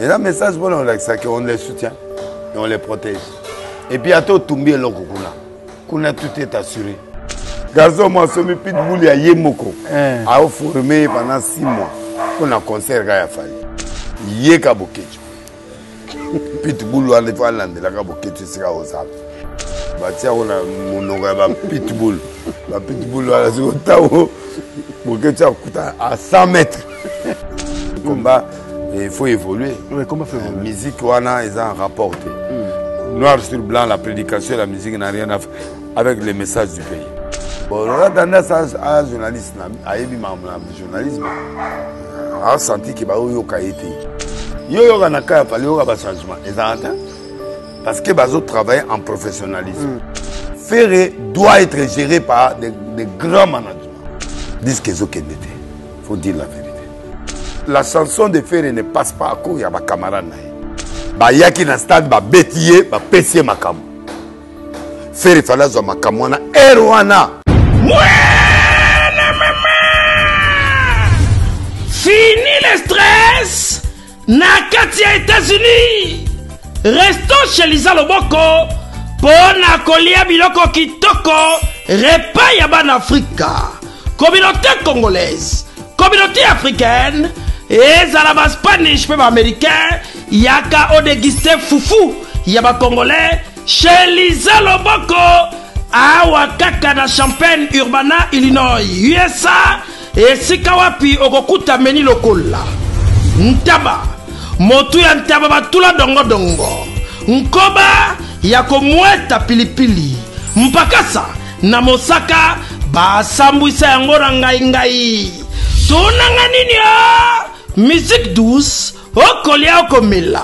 Eza message mpona kolakisa ke on les soutient et on les protège. Et puis ata otumbi eloko kuna kuna tout est assuré. Garçon mwa asomi pitbull ya ye moko eh. aoforme ye pendant 6 mois mpo na concert kaka ya Fally ye ka Boketshu pitbull wana ifo alandelaka Boketshu esika ozala batia yango na monoko ya bapitbull bapitbull wana siko ntango Boketshu akuta à 100 mètres combat il faut évoluer. Oui, comment faut évoluer Musique wana eza en rapport te. Noir sur blanc, la prédication et la musique n'a rien à faire avec les messages du pays. Bon, Laurent Tendance a journaliste ayebi makambo na journalisme. A senti que baoyoka ye te. Yo yoka na kaya fallait yoka ba changement. Eza te parce que bazo travailler en professionnalisme. Ferré doit être géré par des grands managements. Disque ezokende te. Faut dire la vérité. La chanson de Ferre ne passe pas à cause ya ba camarades na ye. Bayaki na stade babeti ye, bapesi ye makambo. Ferre fallait azwa makambo wana heure wana. Mwana mama! Fini le stress na kati ya États-Unis. Restons chez Lisa Loboko mpo na kolia biloko kitoko repas ya bana Afrika. Communauté congolaise, communauté africaine, ezala ba Spanish mpe ba américain, yaka odeguste fufu ya ba congolais chez Lisa Loboko awa kaka na Champaign Urbana, Illinois, USA. Esika wapi okokuta meni lokola ntaba, motu ya ntaba batula dongodongo, nkoba ya komweta pilipili, mpakasa na mosaka basambwisa yango na ngai ngai. Tunanga nini o musique douce okolia okomela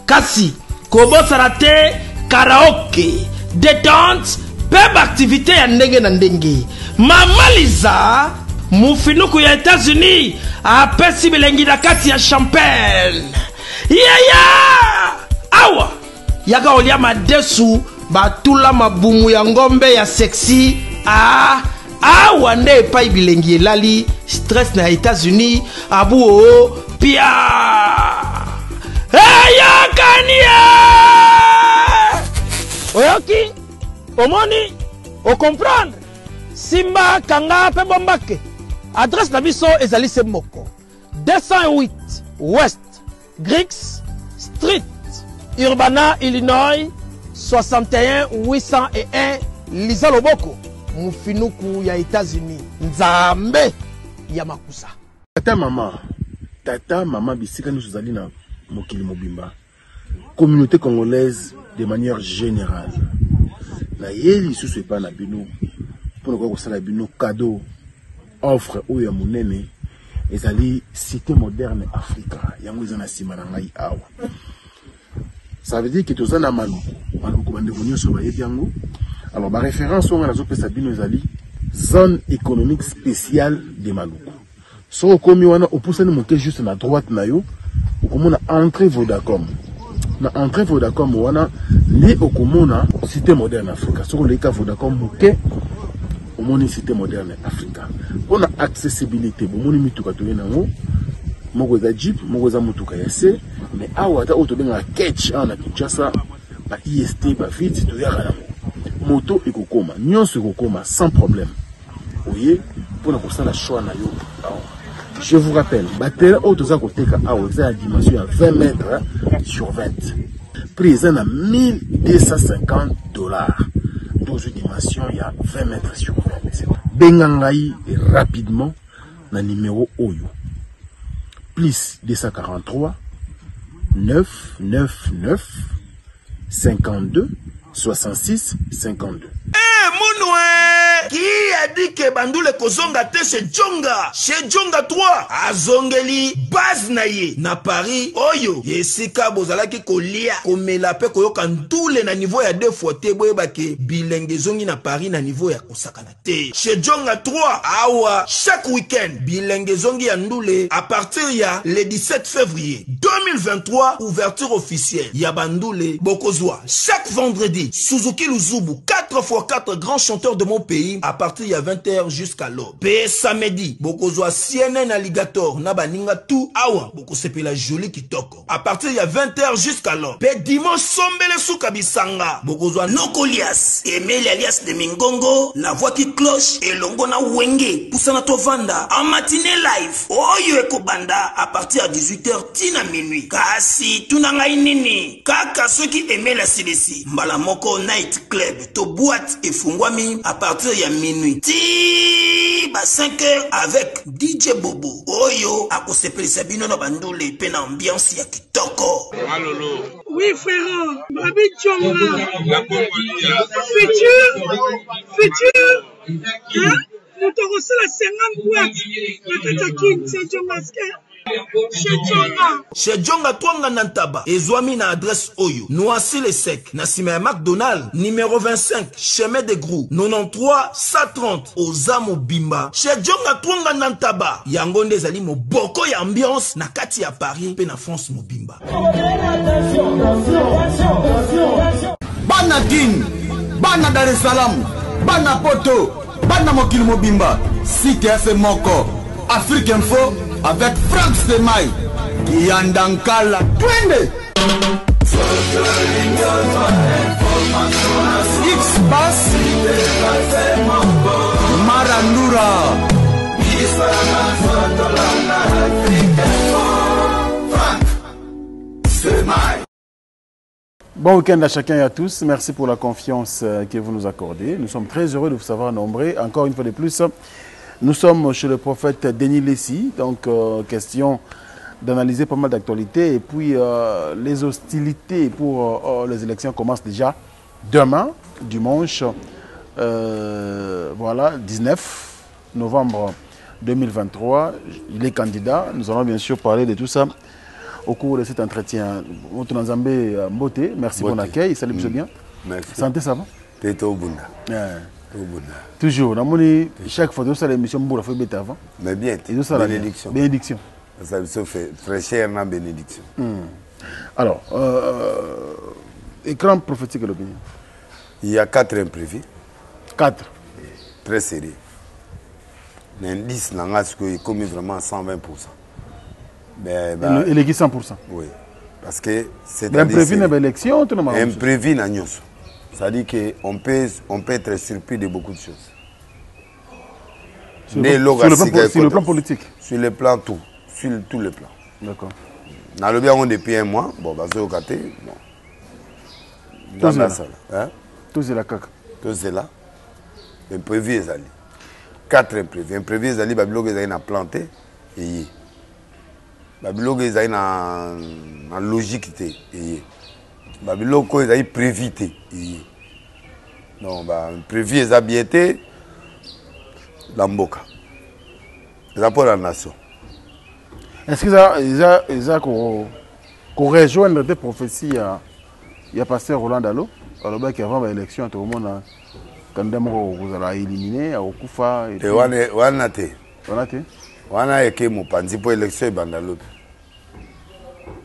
Kasi kobosana te karaoke, detente mpe baaktivite ya ndenge na ndenge. Mama Liza, mofinuku ya Etats-Unis, apesi bilengi na kati ya champagne. Yaya! Awa yaka olia madesu batula mabumu ya ngombe ya sexy. Ah, awa nde epai bilengi elali stress na Etats-Unis abu oo pia eyokani ye oyoki omoni okomprendre simba kanga mpe bombake adresse na biso ezali se moko 208 west Griggs Street, Urbana, Illinois 61 801. Liza Loboko, mufinuku ya Etats-Unis, Nzambe ya makusa. Tata mama, tata mama bisika nyonso ozali na mokili mobimba, communauté congolaise de manière générale, naye lisusu epai na bino mpo na koya kosala bino cadeau offre oyo ya monene ezali cité moderne Africa, yango eza na nsima na ngai awa. Ça veut dire que toza na Maluku, Maluku bandeko nyonso bayebi yango. Alors ba référence oyo ngai nazopesa bino ezali zone économique spéciale de Maluku. Soki okomi wana opusani moke juste na droite na yo okomona entrée Vodacom. Na entrée Vodacom wana nde okomona cité moderne Africa. Soki oleki ka Vodacom moke omoni cité moderne Africa. Mpona accessibilité bomoni mituka toye nango, moko eza jeep, moko eza motuka ya se, mais awa ata oyo tobengaka ketch awa na Kinshasa ba IST ba vite toyaka nango, moto ekokoma nyonso ekokoma sans problème. Oye mpona kosala choix na yo awa. Je vous rappelle, ba terrain oyo toza koteka awa eza ya dimension ya 20 mètres sur 20. Prix eza na 1250 dollars. Tozwi dimension ya 20 mètres sur 20. Benga ngai rapidement na numéro oyo. Plus 243 9 9 9 52 66 52. Eh, munwe! Qui a dit que bandule kozonga te chez Djonga? Chez Djonga 3 azongeli base na ye na Paris oyo esika bozalaki kolia, komela pe koyoka ndule na niveau ya 2 fois te. Boyeba ke bilenge ezongi na Paris na niveau ya kosakana te. Chez Djonga 3 awa chaque week-end bilenge ezongi ya ndule à partir ya le 17 février 2023, ouverture officielle ya bandule bokozwa chaque vendredi Suzuki Luzubu 4x4 grand chanteur de mon pays. à partir ya 20h jusqu'à l'aube. Pe samedi bokozwa CNN Alligator na baninga tout awa bokosepela joli kitoko à partir ya 20h jusqu'à l'aube. Pe dimanche sombele suka bisanga bokozwa Nokolias Emeli alias de Mingongo la voix qui cloche elongo na Wenge pusana tovanda en matinée live oyo ekobanda à partir ya 18h ti na minuit. Kasi tuna ngai nini kaka soki Emeli asilisi mbala moko night club to boîte efungwami à partir ya minuit ti ba 5 heures avec DJ Bobo oyo akosepelisa bino na bandule pe na ambiance ya kitoko. Malolo. Oui frère, Babi Djonga. Futur, futur, hein? Moto akosala 50 boîte na kati ya kin, c'est Djonga Chez Djonga. Chez Djonga Twanga na Ntaba ezwami na adresse oyo Noisy le Sec na sima ya McDonald numéro 25 chemin de Grou 93 130 oza mobimba. Chez Djonga Twanga na Ntaba yango nde ezali moboko ya ambiance na kati ya Paris pe na France mobimba. Bana Kin, bana Dar es Salaam, bana Poto, bana mokili mobimba, site ya se moko, Afrique Info avec Franck Stemay, Kiyanda Nkala, twende! X-Bass, Marandura. Bon week-end à chacun et à tous. Merci pour la confiance que vous nous accordez. Nous sommes très heureux de vous savoir nombreux. Encore une fois de plus, nous sommes chez le prophète Denis Lessie. Donc, question d'analyser pas mal d'actualités. Et puis, les hostilités pour les élections commencent déjà demain, dimanche, 19 novembre 2023. Il est candidat. Nous allons bien sûr parler de tout ça au cours de cet entretien. Moto Nzambe Mbote, merci pour Mbote. l'accueil. Salut, monsieur bien. Merci. Santé, ça va? T'es au Bunda. Au Bunda. Toujours. Namoni, chaque fois que nous l'émission, Mboula fait bête avant. Mais bien, Et nous, ça va bien. bénédiction. Bénédiction. Ça me fait très cher, ma bénédiction. Alors, écran prophétique de l'opinion. Il y a 4 imprévus. 4. Très sérieux. L'indice n'a pas commis vraiment 120%. Mais, bah, Il est 100%. Oui. Parce que c'est Mais imprévu, c'est n'a pas élection, tout le monde. Imprévu, n'a pas. C'est-à-dire qu'on peut être surpris de beaucoup de choses. Sur Né Loga Sika le Ekota. plan politique. Sur le plan tout. Sur tous les plans. D'accord. Dans le bien, on depuis un mois. Bon, bah, c'est au côté. Bon. Tous Dans la là. salle, hein? Tous là, kaka. Tous là. Imprévu, ils allaient. 4 imprévus. Imprévu, ils allaient, Babylone, ils allaient planté. Et y est. Babylone, ils allaient dans la logique. Et y est. Babylone, ils allaient prévu. Et y est. Non, bah, imprévu, ils ont bien été. Dans Mboka. Ils ont pour la nation. Est-ce qu'ils ont, ils ont, ils ont qu'on, qu'on rejoindre des prophéties à, il y a pasteur Roland Dalo, alors bah, qu'avant l'élection, tout le monde a, quand vous allez éliminer, à Okufa, et Et puis wana, wana te. Wana te. Wana eke mopanzi pour élection ebanda lobi.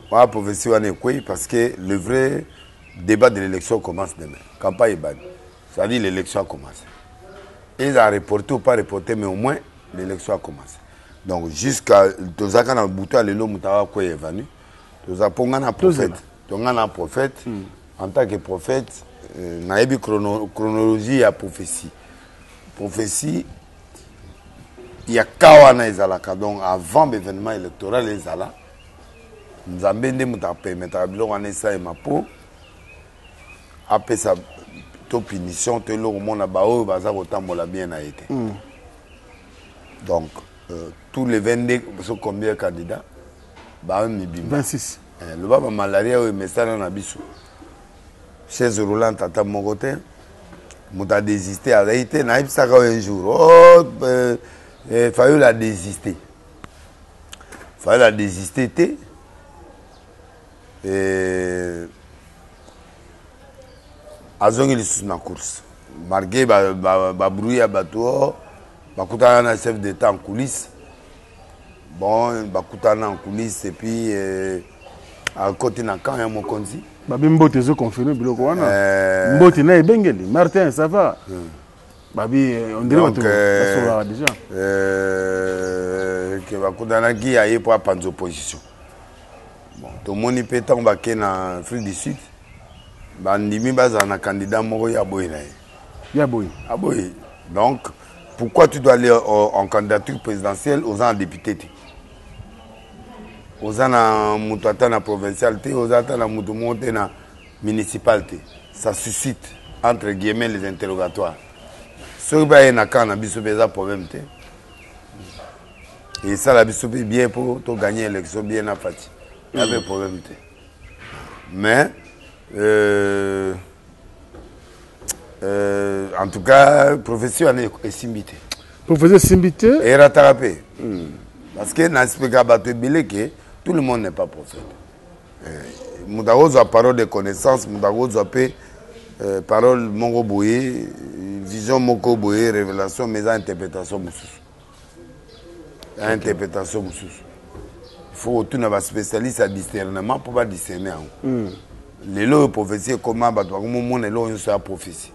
Wana prophétie wana ekwei parce que le vrai débat de l'élection commence demain. Campagne ebandi. C'est-à-dire l'élection a commencé. Ils ont reporté ou pas reporté, mais au moins l'élection a commencé. Donc jusqu'à tozaka na butu ya lelo moto akoya evanu. Toza mpo nga na prophète. Tozela. To nga na prophète. En tant que prophète, nayebi chronologie ya prophétie. Prophétie ya kawana ezalaka. Donc avant l'événement électoral ezala, Nzambe nde moto apermetaka biloko wana esalema mpo apesa to punition to eloko mona baoyo baza kotambola bien na ye te. Donc, tous les 22, so combien de candidats? Ba mibimba. 26. Loba ba malaria oyo mesana na biso. Chaise roulante ata moko te. Moto a désisté, azali te, nayebisaka oyo un jour. Oh Fayulu a désisté. Fayulu a désisté te. Azongi lisusu na course. Malgré ba bruit ya bato, oh, bakutana na chef d'État en coulisses. Bon, bakutana en coulisses et puis à côté na camp ya mokonzi. Babi Mbote ezo confirmer biloko wana. Mbote na ebengeli. Martin, ça va? Babi, euh, on dirait bato basololaka déjà. Euh, ke bakutanaki aye mpo apanza opposition. Bon, tomoni mpe ntango bake na Afrique du Sud, bandimi bazala na candidat moko ye aboyi na ye. Ye aboyi. Aboyi. Donc, pourquoi tu dois aller en candidature présidentielle oza na député te? Oza na moto ata na provincial te, oza ata na moto moko te na municipal te. Ça suscite entre guillemets les interrogatoires. Soki mpe aye na camp na biso mpe eza problème te. Esala biso mpe bien mpo to gagner élection bien na Fatshi. Ya mpe problème te. Mais en tout cas prophétie wana esimbi te. Prophétie esimbi te. Erataka mpe. Parce que na expliquaka bato ebele ke tout le monde n'est pas prophète. Moto akozwa parole de connaissance, moto akozwa mpe parole moko boye, vision moko boye, révélation, mais eza interprétation mosusu. Ya interprétation mosusu. Il faut kotuna ba spécialiste ya discernement mpo ba discerner yango. Lelo oyo prophétie ekoma, bato bakomomona eloko nyonso ya prophétie.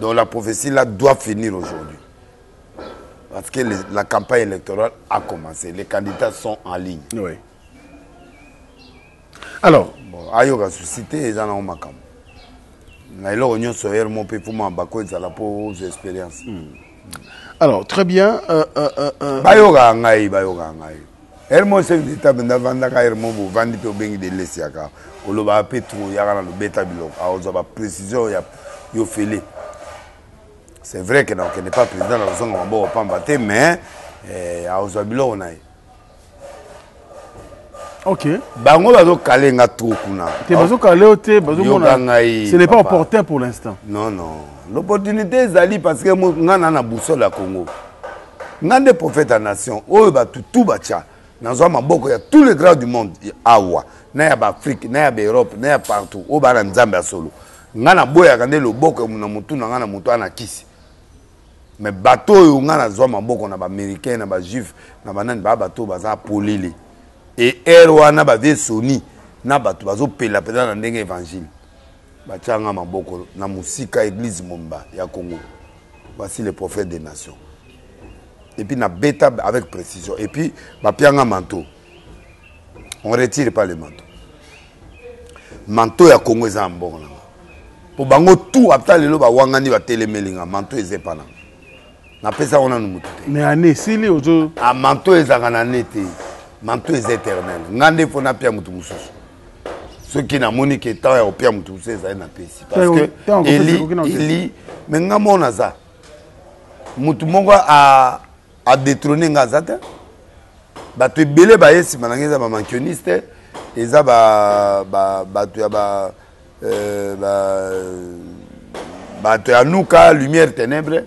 Donc la prophétie là doit finir aujourd'hui. Parce que la campagne électorale a commencé. Les candidats sont en ligne. Oui. Alors, bon, ayoka souci te, eza nango makambo. Na eloko nyonso ere mo mpe mpo mabako ezala mpo ozwa expérience. Alors, très bien. Bayokaka ngai, bayokaka ngai. Ere mo chef d'état mpenza avandaka ere mo bovandi mpe obengi delesi yaka olobaka mpe trop yaka na lobeta biloko akozwa baprécision ya yo fele. C'est vrai que nakokende pa président na kozonga maboko pamba te, mais akozwa biloko na ye. Ok. Bango bazokale nga trop kuna. Te bazokale yo te, bazomona. Yoka ngai. Ce n'est pas opportun pour l'instant. Non, non. L'opportunité ezali parce que nga na na boussole ya Congo. Nga nde prophète ya nation oyo bato tout batya nazwa maboko ya tous les grands du monde awa na ya baafrike na ya baeurope na ya partout oyo baa na nzambe ya solo. Nga naboyaka nde loboko na motu na nga na motu ana kisi. Mais bato oyo nga nazwa maboko na baaméricain na bajuif na banani baa bato oyo baza polele. Et ere wana bavie soni na bato bazopela mpenza na ndenge évangile. Batya nga maboko na mosika église momba ya Congo. Voici le prophète des nations. Et puis na beta avec précision. Et puis bapianga manteau. On retire pas le manteau. Manteau ya Congo eza mbongo na nga. Po bango tout ata lelo bawangani batelemeli nga manteau eza epa na nga. Napesa ngo nanu mutu te. Mais année esili ozo Ah manteau ezalaka na année te. Manteau eza éternel. Nga nde fo napia mutu mosusu. Soki namoni ke temps ya kopia mutu mosusu ezali napesi. Parce que Eli, Eli, mais nga moko naza. Mutu moko a a détrôner nga aza te. Bato ebele baye nsima na ngai eza bamanquioniste, eza bato ya ba bato ya nuka lumière ténèbre,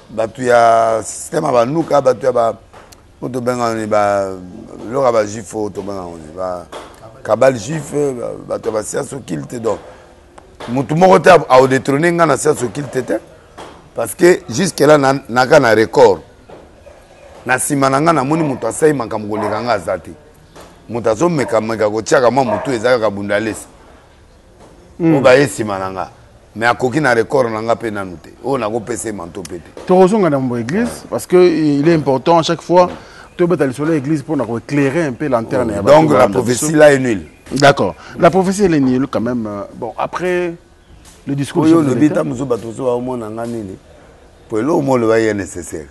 bato ya système ya banuka, bato ya ba oyo tobengaka nini, ba biloko ya bajuif oyo tobengaka nini, ba kabale juif, bato ya ba science occulte. Donc motu moko te aodétrône nga na science occulte te, parce que jusque là naka na record na nsima na nga namoni moto asali makambo koleka nga aza te. Moto azomekameka kotiaka mwa motu eza kaka bundalesi oyo baye nsima na nga, mais akoki na record na nga mpe nanu te oyo nakopesa ye manto mpe te. Tokozonga na mambo ya église parce que il est important à chaque fois tobeta lisolo ya église mpona koéclairer un peu lanterne ya Donc la prophétie là est nulle. D'accord, la prophétie elle est nulle quand même. Bon, après le discours oyo olobi ta mosusu bato mosusu baomona nga nini po eloko mo oloba ye nécessaire.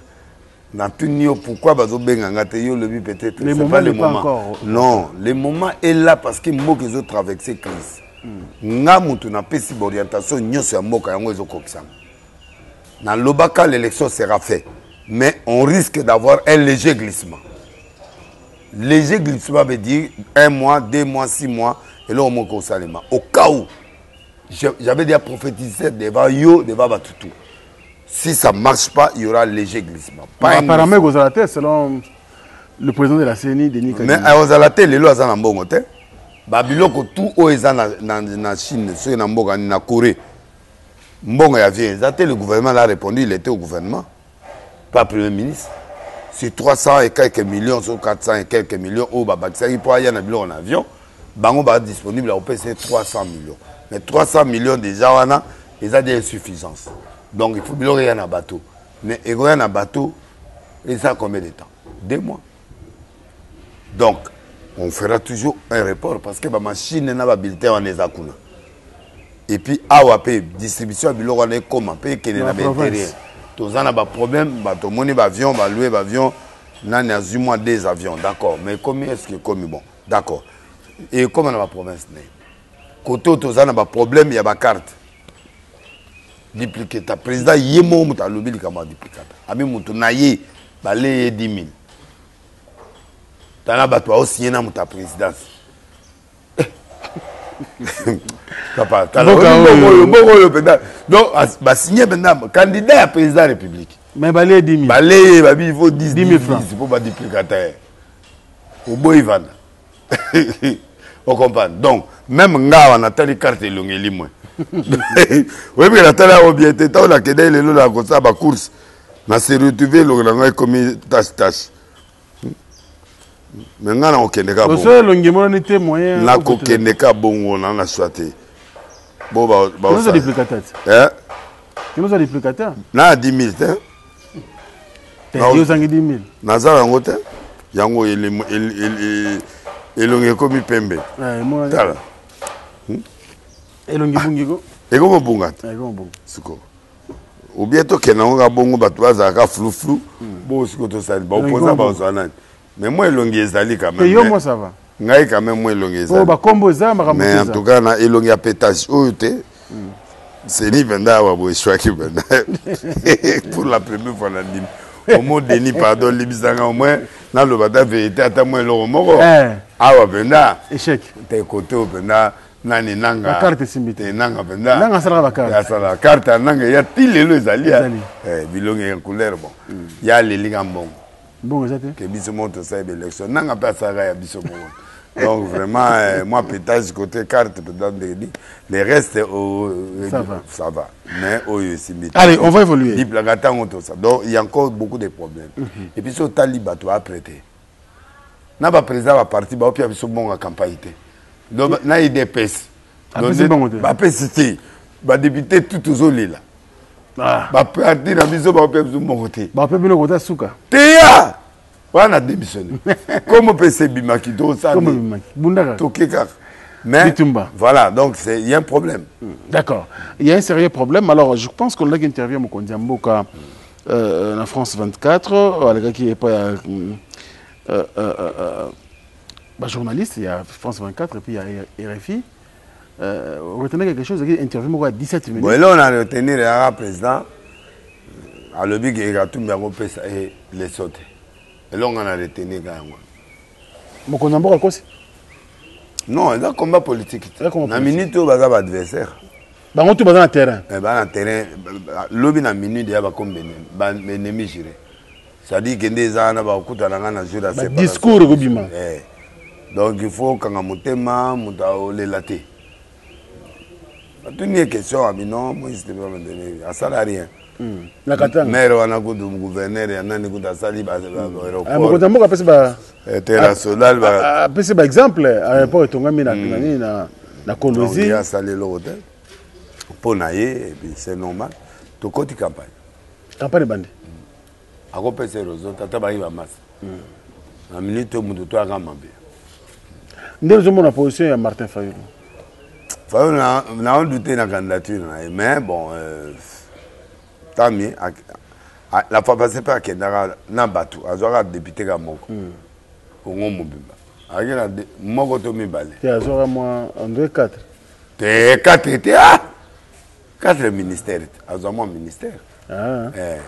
Natuni yo pourquoi bazobenga nga te, yo olobi peut-être le c'est moment pas le n'est pas moment. encore. Non, le moment est là parce que mboka ezo traverser crise. Nga mutu napesi baorientation nyonso ya mboka yango ezokokisama. Nalobaka l'élection sera faite, mais on risque d'avoir un léger glissement. Léger glissement veut dire 1 mois, 2 mois, 6 mois, eloko moko osalema. Au cas où j'avais déjà prophétisé devant yo, devant Batutu. Si ça ne marche pas, il y aura léger glissement. Pas Mais un apparemment, glissement. kozala te, selon le président de la CENI, Denis Kadima. Mais kozala te, lelo aza na mbongo te. Ba biloko tout oyo eza na Chine, soki na mboka ni na Corée. Mbongo ya vie eza te, le gouvernement l'a répondu, il était au gouvernement. Pas premier ministre. Sur 300 et quelques millions, sur 400 et quelques millions, oyo ba bakisaki po aya na biloko na avion, bango ba disponible à opesa 300 millions. Mais 300 millions déjà wana, eza des insuffisances. Donc il faut biloko eya na bateau, mais ekoya na bateau eza combien de temps? 2 mois. Donc on fera toujours un report, parce que bamachine na babulletin wana eza kuna. Et puis awa mpe distribution ya biloko wana ekóma mpe ekende na baintérieur, toza na baproblème. Bato omoni baavion, baloue baavion, nani azwi mwa deux avions, d'accord, mais ekomi, est ce que ekomi? Bon, d'accord, ekóma na baprovince ne kote oyo toza na baproblème ya bacarte duplicata. Président ye moko moto alobi likambo ya duplicata, abi moto na ye bale ye 10 000. Tala bato baosinye na moto ya présidence. Papa, tala oyo, mbongo oyo mpenza. Donc basinye mpenza candidat ya président ya République. Mais balie 10 000. Baleye, babi il faut 10 000 francs mpo baduplicata ye. Oboyi, vanda, ocomprendre. Donc même nga awa natali carte, elongi elimwe. Oyebi ke natali yango bien te. Ntango nakende lelo na kosala bacourse, na se retrouve elongi na ngai ekomi tache tache. Mais ngai nakokende ka bongo, elongi emonani te, moyen. Nakokende ka bongo na na swa te. Bo ba duplicateur te. Kino za duplicateur. Na 10 000 te. Te, yo ozangi 10 000. Naza yango te. Yango elongi ekomi pembe. Tala. Elongi ebungi ko. Ekomi obunga te sikoyo. Ou bien tokende yango kaka bongo, bato bazalaka flou flou. Bongo sikoyo tosali baopoza, bazwa nani? Mais moi elongi ezali quand même. Yo moi ça va. Ngai quand même moi elongi ezali. Bakombo eza makambo. Mais en tout cas na elongi ya pétage oyo te, seni mpenza awa boye eswaki mpenza pour la première fois na ndimi omo Denis, pardon, libisanga, au moins naloba ata vérité, ata mwa eloko moko awa mpenza. Échec. Te, kote oyo mpenza nani nanga. Carte esimbi te. Nanga mpenza. Nanga asalaka bacarte. Asalaka carte ya nanga ya ti lelo ezali ya bilongi ya couleur. Bon, ya alelinga mbongo. Mbongo eza te. Ke biso moko tosali baélection, nanga mpe asalaka ya biso moko. Donc vraiment moi pétage côté carte peut-être ndenge les restes ça va. Ça va, mais oyo esimbi. Allez, on va évoluer. Diplaka ntango tosa. Donc il y a encore beaucoup de problèmes. Et puis so otali bato baprêter na baprésident baparti, baopia biso mbongo ya campagne te. Donc na UDPS bapesi te, badéputé tout tozolela. Baparti na biso baopia biso mbongo te. Bape bino kota suka. Teya wana démissionné comme opesa ebimaki, tosali toke kaka. Mais Bitumba. Voilà, donc il y a un problème. D'accord. Il y a un sérieux problème. Alors, je pense qu'on a interview Mokonzi Mboka en France 24, avec qui est pas bah, journaliste, il y a France 24 et puis il y a RFI. Retenez quelque chose, interview à 17 minutes. Bon, là, on a retenu le président, alobi ke Katumbi akopesa ye leso te. Elongo na retenir ka yango. Mokonzi ya mboka akosi? Non, eza combat politique te. Na minute oyo baza baadversaire. Bango tu baza na terrain. Baza na terrain. Lobi na minute ya bakomi baennemi juré, c'est-à-dire kende eza wana, bakokutana nga na jour ya discours ekobima. Donc il faut okanga motema, moto aolela te. Batuni ye question, abi non, Moïse te asala rien. Na Katanga. Maire wana kutu, gouverneur ya nani kutu asali. Mokonzi ya mboka apesi ba international. Apesi baexemple, aéroport etongami na nini, na Kolwezi. Asali eloko te mpo na ye. Et puis c'est normal, tokoti campagne. Campagne ebandi. Akopesa eroso tata bayi bamasa na minute oyo, moto to aka mabe. Nde ozomona position ya Martin Fayulu? Fayulu na doute na candidature na ye, mais bon, tant mieux. La fois passée mpe akendaka na bato, azwaka député ka moko Kongo mobimba, azalaki na moko to mibale. Te, azwaka mwa André 4. Te, 4 te, ah 4 ministère te, azwa mwa ministère. Ah. Eh,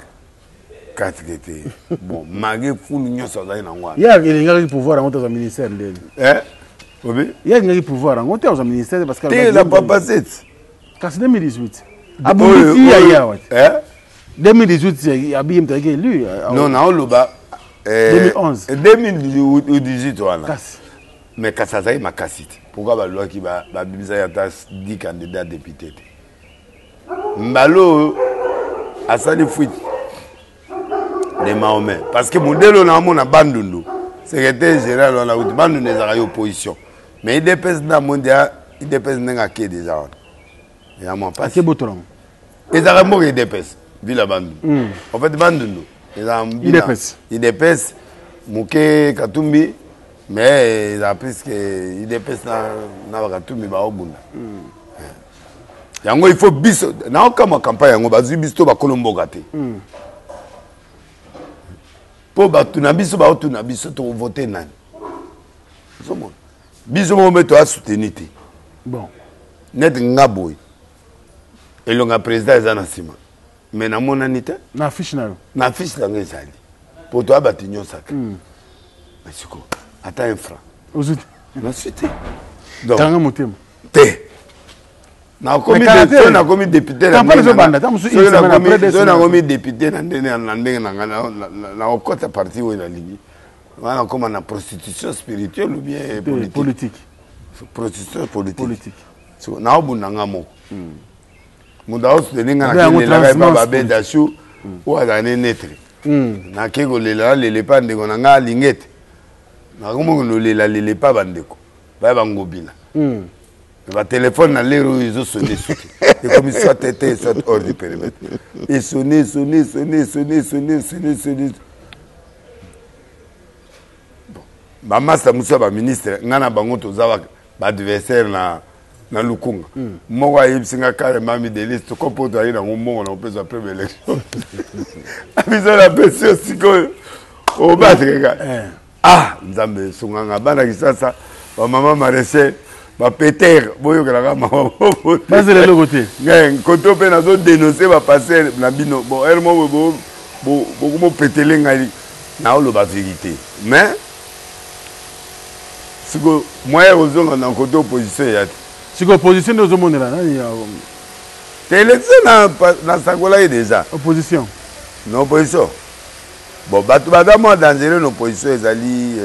4 te. Bon, malgré fulu nyonso azalaki nango wana. Ye alingaki pouvoir yango te, azwa ministère ndeni? Eh? Obi? Ye alingaki pouvoir yango te, azwa ministère parce que te, la fois passée. Kasi 2018 abundisi ya ye awa te. 2018 abiye moto ayaki élu. Non, naoloba 2011. 2018 wana. Kasi mais kasi azalaki makasi te. Pourquoi balwaki babimisaki ata 10 candidat député te? Mbala oyo asali fuite de Mahomet, parce que modèle oyo naomona Bandundu, secrétaire général wana kuti Bandundu ezalaka ye opposition, mais UDPS nde amondi ya UDPS ndenge ake déjà wana ya mwa mpasi. Ake botolango. Ezalaka mboka UDPS, ville ya Bandundu. En fait, Bandundu ezalaka mbila UDPS. UDPS moke Katumbi, mais ezalaka plus que UDPS na bakatumbi baobunda. Yango il faut biso naokamwa campagne yango bazwi biso to bakolo mboka te. Mpo bato na biso baotuna biso tokovote nani. Ozomona biso moko mpe toasoutenir te. Bon. Neti nga boye elonga président eza na nsima, mais namonani te. Na affiche na yo? Na affiche nango ezali po toya bato nyonsaka. Mais sikoyo ata un franc ozwi te. Nazwi te. Donc kanga motema. Te, nakomi Mais kala te. soki nakomi député na Campagne ndenge na ezobanda, nga- ata mosusu soki une semaine après, deux soki semaines. Nakomi député na ndenge na nga nakokɔta parti oyo nalingi wana, nakóma na prostitution spirituelle ou bien Te, politique. Politique. Prostitution politique. Politique. So, naobunda nga moko, moto aosoutenir nga. Nde yango Nakelelaka epa transhumance. Babeda su oyo azala ne netre, nake kolela, nalela epa ndeko na nga alingi ete nakomi kolela lela epa bandeko baya bangobila. Batelefone na lere oyo ezosone, soki ekomi soit ete soit hors du périmètre, esone, esone, esone, esone, esone, esone, esone. Bamasta mosusu ya baministre, ngai na bango toza baadversaire na Lukunga. Moko ayebisi nga carrément: "Midelis, tokopo toyaki nango mbongo na kopesa première élection, biso napesi yo sikoyo obatekeka." Ah, Nzambe esunganga bana Kisasa, bamama maraîcher, bapeter, boyokelaka mama. Bazela eloko te. Ngai koto mpe nazodénonce bapaster na bino. Bon, ere moko bokomopetele ngai, naoloba vérité, mais siko moyen kozonga na kote opposition eya te. Sikoyo opposition nde ozomonela nani ya Te, élection nasakolaki déjà. Opposition. Na opposition, bon, bato baza mwa dangereux na opposition ezali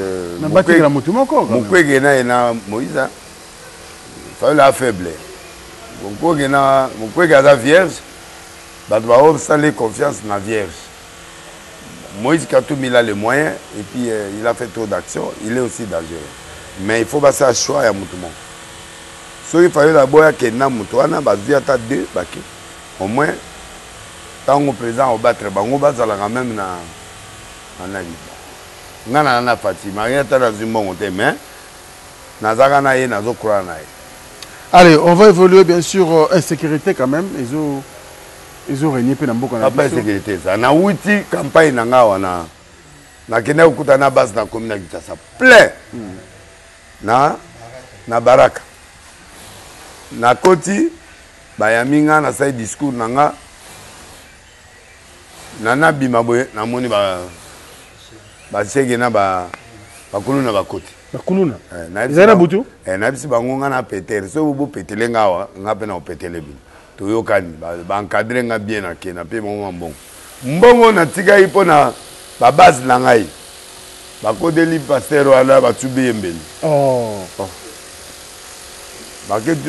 Na batikela motu moko quand même. Mukwege na ye na Moïse. Fayulu a faible, Mukwege na Mukwege aza vierge, bato baosala confiance na vierge. Moïse Katumbi, il a les moyens et puis il a fait trop d'actions, il est aussi dangereux, mais il faut basala choix ya motu moko. Soki Fayulu aboya akende na motu wana, bazwi ata deux bake, au moins ntango président akobattre bango, bazalaka même na nani. Nga na Fati marie, ata nazwi mbongo te, mais nazalaka na ye, nazocroire na ye. Allez, on va évoluer bien sûr. Insécurité quand même ezo régner mpe na mboka na Papa, biso. Insécurité eza. Nawuti campagne na nga wana, nakende kokuta na base, nakomi na Kinshasa plein na Baraka. Nakoti, bayami nga, nasali discours na nga, na nabima boye, namoni basege na bakuluna bakoti. Bakuluna? Nayebisi Ezali na butu? Nayebisi bango nga na petere, soki bopetele nga awa, nga mpe na kopetele bino. Toyokani, baencadre nga bien, nakenda mpe bango mwa mbongo. Mbongo natikaki mpo na babase na ngai, bakodeli paster wana, batubi ye mbeli. Oh.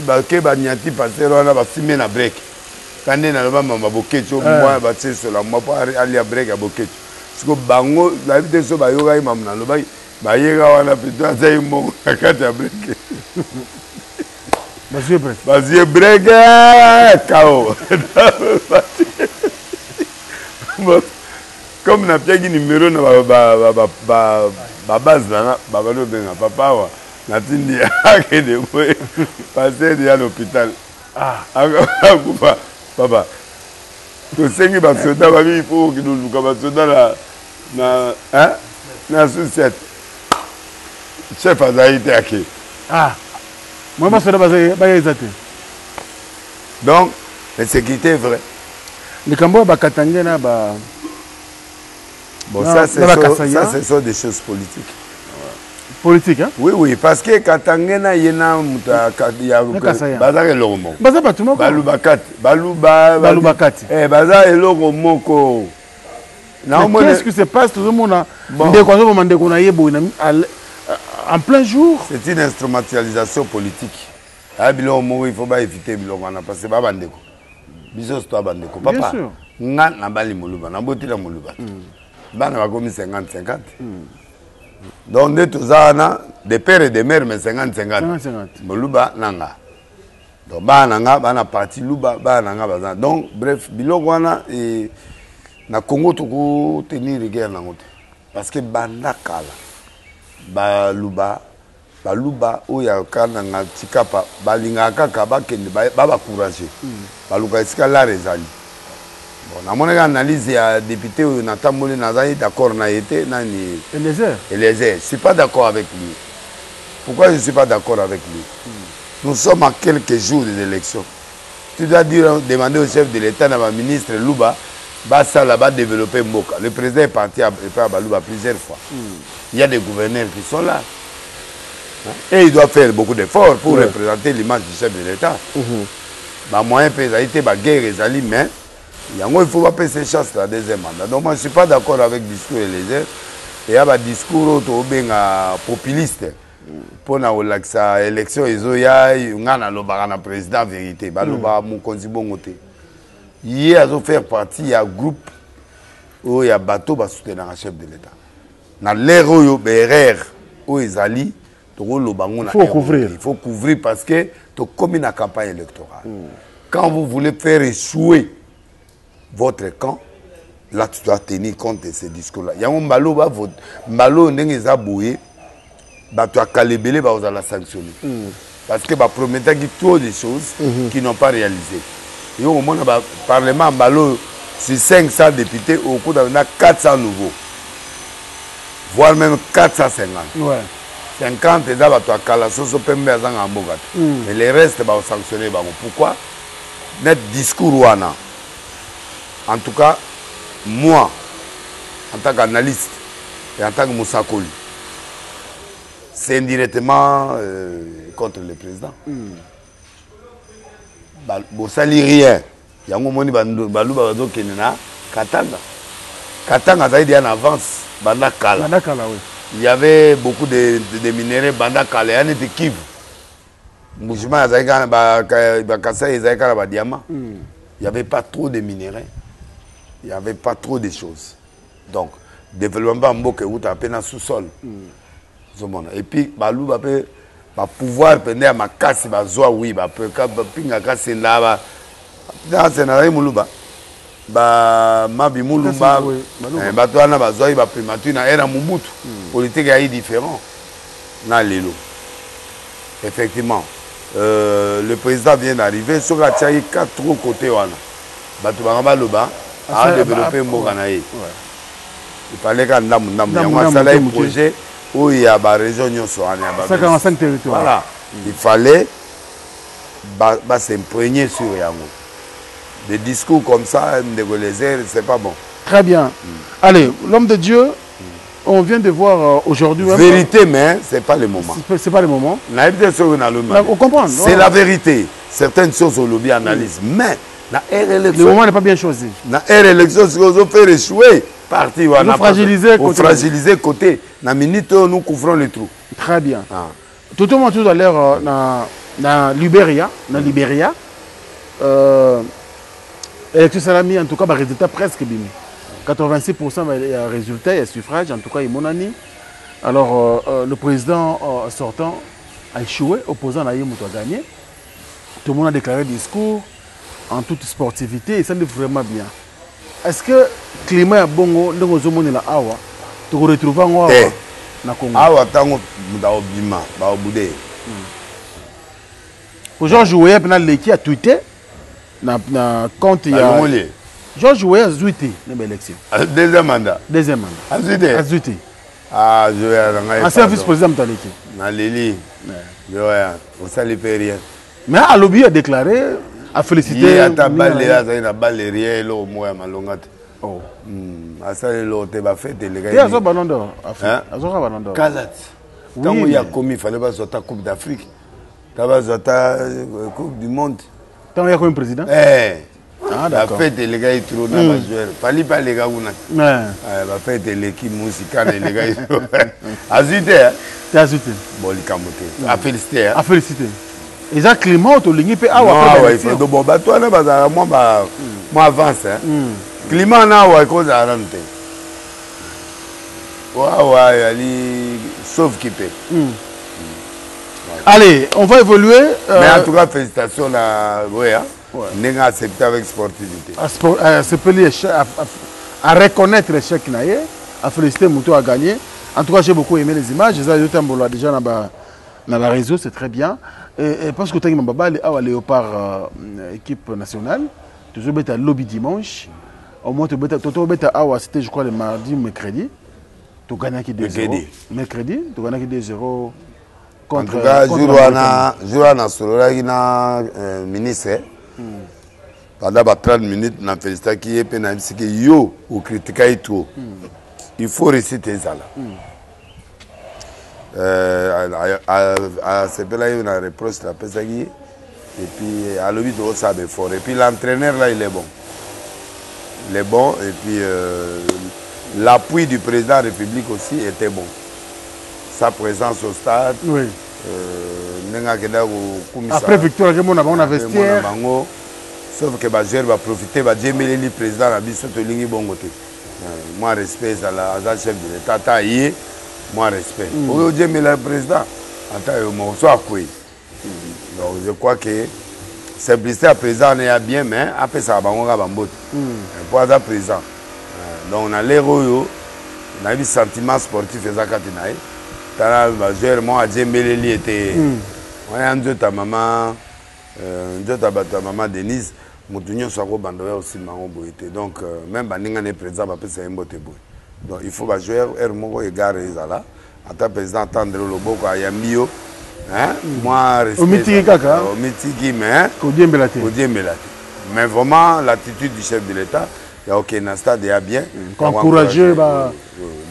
Bake banyati paster wana, basimbi ye na break ka nde naloba mama Bokeci mwa batie sola mwa mpo alia break ya Bokeci. Siko bango nayebi te so bayokaki mamu nalobaki, bayeka wana plutôt azali mbongo na kati ya break. Bazwi ye break. Bazwi ye break kao. Comme napiaki numero na babase nanga, babandi obenga papa awa, natindi akende boye, paster ya l'hôpital akufa. Papa, tosengi basoda babi, ifo okende oluka basoda na, hein? Na sous-sept, chef azali te, ake. Ah, moi basoda baya eza te. Donc l'insécurité est vraie. Likambo oyo bakatange na ba Bon, Non, ça, c'est na Bakasaïen. Ça, ce sont des choses politiques. Politique, hein? Oui, parce que Katange na ye na moto Na Kasaïen. bazaka eloko moko. Baza bato moko. Baluba kati, baluba. Baluba kati. Baza eloko moko. Mais qu'est-ce qui se passe? Tozomona Bon. ndeko azoboma ndeko na ye boye en plein jour. C'est une instrumentalisation politique. Aya biloko moko, il faut baéviter biloko wana, parce que ba bandeko biso nyonso toya bandeko. Bien Papa, sûr. nga nabali moluba, nabotila moluba te, bana bakomi 50 50. Donc nde toza wana de père et de mère, mais 50 50. 50-50. Moluba na nga. Donc bana na nga bana parti luba, bana na nga baza. Donc bref, biloko wana e, na Congo toko tenir rigueur nango te. Parce que banda kala baluba baluba oyo ya kananga tikapa balingaka kaka bakende ba ba courageux mm. baluka esika lar ezali bon namonaki analyse ya député oyo natamboli nazali d'accord na ye te nani Eliezer Eliezer je suis pas d'accord avec lui pourquoi je suis pas d'accord avec lui mm. Nous sommes à quelques jours des élections. Tu dois dire, demander au chef de l'État, à ma ministre Luba, basala ba développer mboka. Le président est parti à, à Baluba plusieurs fois. Mm. Il y a des gouverneurs qui sont là. Et il doit faire beaucoup d'efforts pour ouais. représenter l'image du chef de l'État. Mm -hmm. Ba moyen pe ezali te ba guerre ezali mais yango il faut bapesa chance la deuxième mandat. Donc moi je suis pas d'accord avec discours Eliezer. Et ya ba discours oyo tobenga populiste. mpo na kolakisa élection ezoya ngai nalobaka na président vérité balobaka hmm. mokonzi bongo te ye azo faire partie ya groupe oyo ya bato basoutenaka chef de l'état na l'heure oyo baerreur oyo ezali tokoloba yango na faut couvrir il faut couvrir parce que tokomi na campagne électorale mm. quand vous voulez faire échouer votre camp là tu dois tenir compte de ces discours là yango mbala oyo bavote mbala oyo ndenge eza boye bato ya kala ebele bakozala sanctionne mm. parce que baprometaki trop de choses mm -hmm. qui n'ont pas réalisé yo komona baparlement mbala oyo sur 500 députés okuta na 400 nouveaux voire même 450 ouais. 50 eza bato ya kala soso pembe azanga mboka te mm. mais les restes bakosanctionne bango pourquoi net discours wana en tout cas moi en tant qu'analyste et en tant que mosakoli c'est indirectement euh, contre le président mm. bosali rien yango omoni baluba bazokende na katanga katanga azali deja na avance banda kala banda kala oui. il y avait beaucoup de, de, de minerais banda kala ya neti kivu Mbujimayi azalaki kaka na ba Kasai ezalaki kaka na ba diamants. Mm. Il y avait pas trop de minerais. Il y avait pas trop de choses. Donc développement ya mboka ewutaka mpe na sous-sol. Mm. Ozomona. Et puis baluba mpe ba pouvoir mpenza ya makasi bazwa wi bapingaka senda ba senda azalaki moluba ba mabi mulumba eh, bato wana bazwaki ba primature na ère ya mobutu mm. politique eyaki différent na lelo effectivement euh, le président vient d'arriver soki atiaki ka trop côté wana bato banga baloba adeveloppe mboka na ye il fallait ka ndambu ndambu yango asalaki projet oyo ya barégion nyonso wana ya voilà il fallait bas'imprégner sur yango des discours comme ça ndeko lezer c'est pas bon très bien mm. allez l'homme de dieu mm. on vient de voir euh, aujourd'hui vérité mais c'est pas le moment c'est pas le moment nayebi te soki nalobi on comprend c'est la vérité certaines choses olobi analyse mm. mais na aire élection le moment n'est pas bien choisi na aire élection sikoyo ozo faire échouer parti wana fragiliser côté fragiliser côté na minute oyo nous couvrons le trou très bien ah. Tout le monde tout à l'heure euh, na na Liberia, na Liberia euh, élection salami en tout cas ba résultat presque bimi. 86% ya résultat ya suffrage en tout cas emonani. Alors euh, euh, le président euh, sortant a échoué, opposant na ye moto a gagné. Tout le monde a déclaré discours en toute sportivité et ça vraiment bien. Est-ce que climat ya bongo ndenge ozomonela awa toko retrouver yango awa eh. na Congo? Awa ntango moto akobima bakobude ye. Hmm. Georges Weah mpe naleki a tweete na, na compte ya Balongoli ye. Georges Weah azwi te na baélection. Ah, deuxième mandat. Deuxième mandat. Azwi te. Azwi te. Ah, Joya na ngai. Ancien vice-président moto aleki. Naleli. Joya, osali mpe rien. Mais alobi a déclaré a félicité. Ye ata balle azali na balle rien eloko moko ya malonga te. Oh. Hmm, asali eloko te ba fête elekaki. Te azwa ballon d'or. Azwa ballon d'or. Kala ti. Ntango ye akomi fallait bazwa ata coupe d'Afrique. Ta bazwa ata euh, coupe du monde. Ntango ye akomi président? Eh. Ah, bafete elekaki trop na hmm. bajoueur fali mpe aleka kuna eh, bafete eleki musika na elekaki trop azwi te eh? te azwi te bon likambo te hmm. afélicité eh? afélicité eza climat oyo tolingi mpe awa bon bato wana bazalaka mwa ba hmm. mwa avance climat na awa ekozala nanu te awa yali sauve kipe. Allez, on va évoluer. Euh... Mais en tout cas, félicitations à Goya. Ouais. Ndenge accepté avec sportivité. Asepeli à reconnaître l'échec na ye, à féliciter moto a gagné. En tout cas, j'ai beaucoup aimé les images. Eza yotambola déjà na ba na ba réseau, c'est très bien. Et, et parce que tangi mababa awa Léopard euh, équipe nationale, toujours beta lobby dimanche. Au moins to beta toto beta awa c'était je crois le mardi ou mercredi. To gagnaki 2-0. Mercredi, to gagnaki 2-0 contre. En tout cas, jour wana, jour wana sololaki na euh, ministre. Hmm. Pendant ba 30 minutes na félicitaki ye pe na yebisiki yo okritika ye trop. Hmm. Il faut réussite ezala. Hmm. Euh, asepelaki na reproche napesaki ye et puis alobi tokosala beffort et puis l'entraîneur là il est bon il est bon et puis euh, l'appui du président de la République aussi était bon sa présence au stade oui. euh, ndenge akendaki kokumisa après victoire akemona bango na vestiaire bango sauf que bajoueur baprofite badiembeleli président na biso tolingi bongo te euh, mwa respect ezala aza chef de l'état ata ye mwa respect mm. oyo odiembela président ata yo moko so akwei donc je crois que simplicité ya président wana ya bien mais apesaka bango kaka bambote mpo mm. aza président euh, donc na lere oyo nayebi sentiment sportif eza kati na ye tala bajoueur moko adiembeleli ete mm. wana ya nzoto ya mama euh, nzoto ya bato ya mama denise moto nyonso akobanda oya osimba yango boye te donc euh, même baninga na ye président bapesa ye mbote boye donc il faut bajoueur heure moko egare ezala ata président atendre loboko ayambi yo mwa respect omitiki kaka omitiki mais kodiembela te kodiembela te mais vraiment l'attitude du chef de l'état ya okende na stade ya bien encourager ba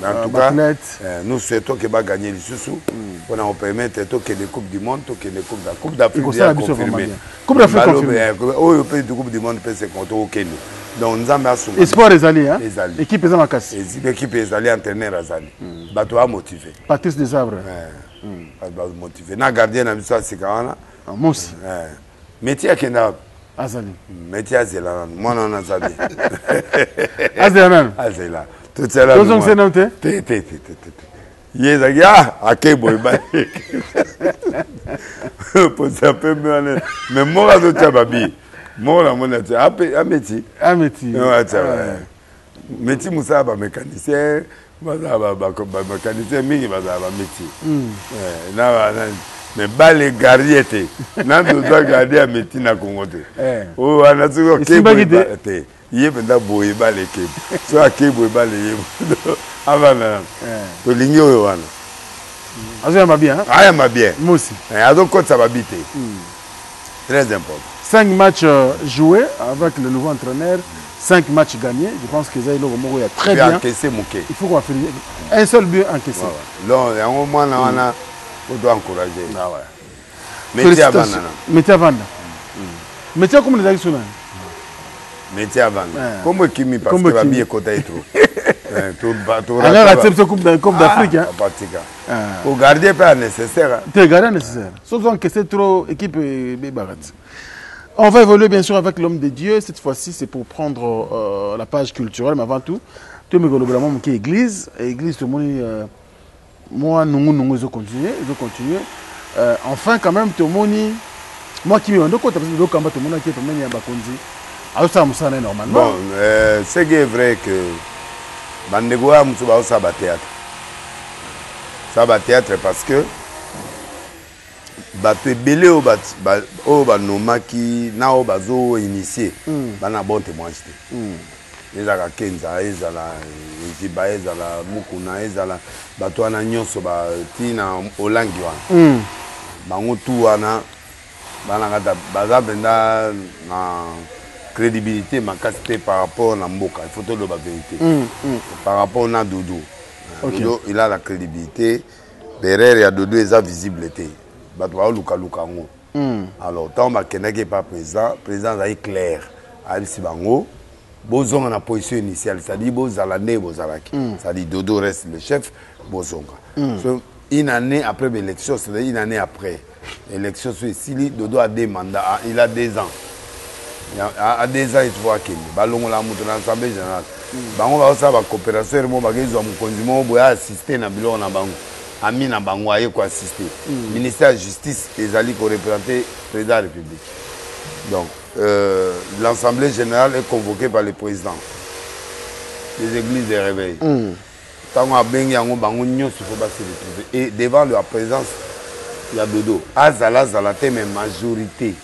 en tout cas euh, nous souhaitons que bagagner lisusu mpona kopermettre tokende coupe du monde tokende coupe da coupe d'afrique ya confirmé coupe d'afrique confirmé oyo mpe coupe du monde mpe c'est tokokende donc nzambe asunga espoir ezali hein ezali équipe eza makasi équipe ezali entraîneur azali mm. bato amotive patrice desabre eh, mm. bato bamotive na gardien na biso ya sika wana ah, mosi eh. métier akenda wapi azali métier azela nanu mwana wana aza bien azela nanu azela tozongisa nanu te te te te te te ye ezalaki ah ake boye ba posa pembe wana mais moko azotya babi moko namoni atya ameti ameti atya meti mosala bamécanicien bazala bamécanicien mingi bazala bamétier hmm. eh, mais bale gardien te nanu toza gardien ya meti na congo te eh. oyo wana soki okeboye te ye mpenza boye bale ekebo soki akei boye bale ye avanda nanu eh. tolingi oyo wana azoyamba bien ayamba bien mosi azokotisa babi te hmm. très important 5 matchs euh, joués avec le nouveau entraîneur, 5 matchs gagnés. Je pense que Zaïlo Moko a très bien. encaissé Mouké. Il faut qu'on félicite. Un seul but encaissé. Ouais, ouais. Donc, il y a un moment là, on doit encourager. Ah ouais. Métier à Vanda. Métier à Vanda. Métier comme les actions. Métier à Vanda. Comme Kimi, parce que la vie est côté et tout. Alors, accepte Coupe d'Afrique. Hein. Au gardien, pas nécessaire. Tu gardien nécessaire. Sauf encaisser trop équipe Barat. On va évoluer bien sûr avec l'homme de Dieu. Cette fois-ci, c'est pour prendre euh, la page culturelle, mais avant tout, tout le monde qui église. Église, tout le monde, euh, moi, nous, nous, nous, ils ont continué, ils ont continué. Euh, enfin, quand même, tout le monde, moi qui me parce que tout le monde qui est bakonzi. Alors ça, ça normalement. Bon, euh, ce qui est vrai que bandeko ya mosusu baosala bathéâtre sala bathéâtre parce que bato ebele oyo banomaki na oyo bazo initie mm. bana bon témoignage te mm. ezalaka kenza ezala eziba ezala mukuna ezala bato wana nyonso bati na olangi wana mm. bango tu wana bana kata baza mpenza na crédibilité makasi te par rapport na mboka il faut toloba vérité mm, mm. par rapport na dodo okay. dodo il a la crédibilité Erreur ya Dodo eza visible te. Bato baoluka luka yango. Mm. Alors ntango bakendaki epa président, président azali clair. Ayebisi bango bozonga na position initiale, c'est-à-dire bozala nde bozalaki. Mm. C'est-à-dire Dodo reste le chef, bozonga. Mm. So, une année après l'élection, c'est-à-dire une année après élection so esili, Dodo a deux mandats, il a deux ans. A deux ans il faut akende balongola moto na assemblée générale mm. bango bakosala bacoopération ere moko bakezwa mokonzi moko boye aassiste na biloko na bango. Ami na bango aye ko assister. Ministère ya justice ezali ko représenter président ya République. Donc euh, l'assemblée générale est convoquée par le président des églises de réveil. Ntango abengi yango bango nyonso faut ba se retrouver et devant la présence ya Dodo azala azala te mais majorité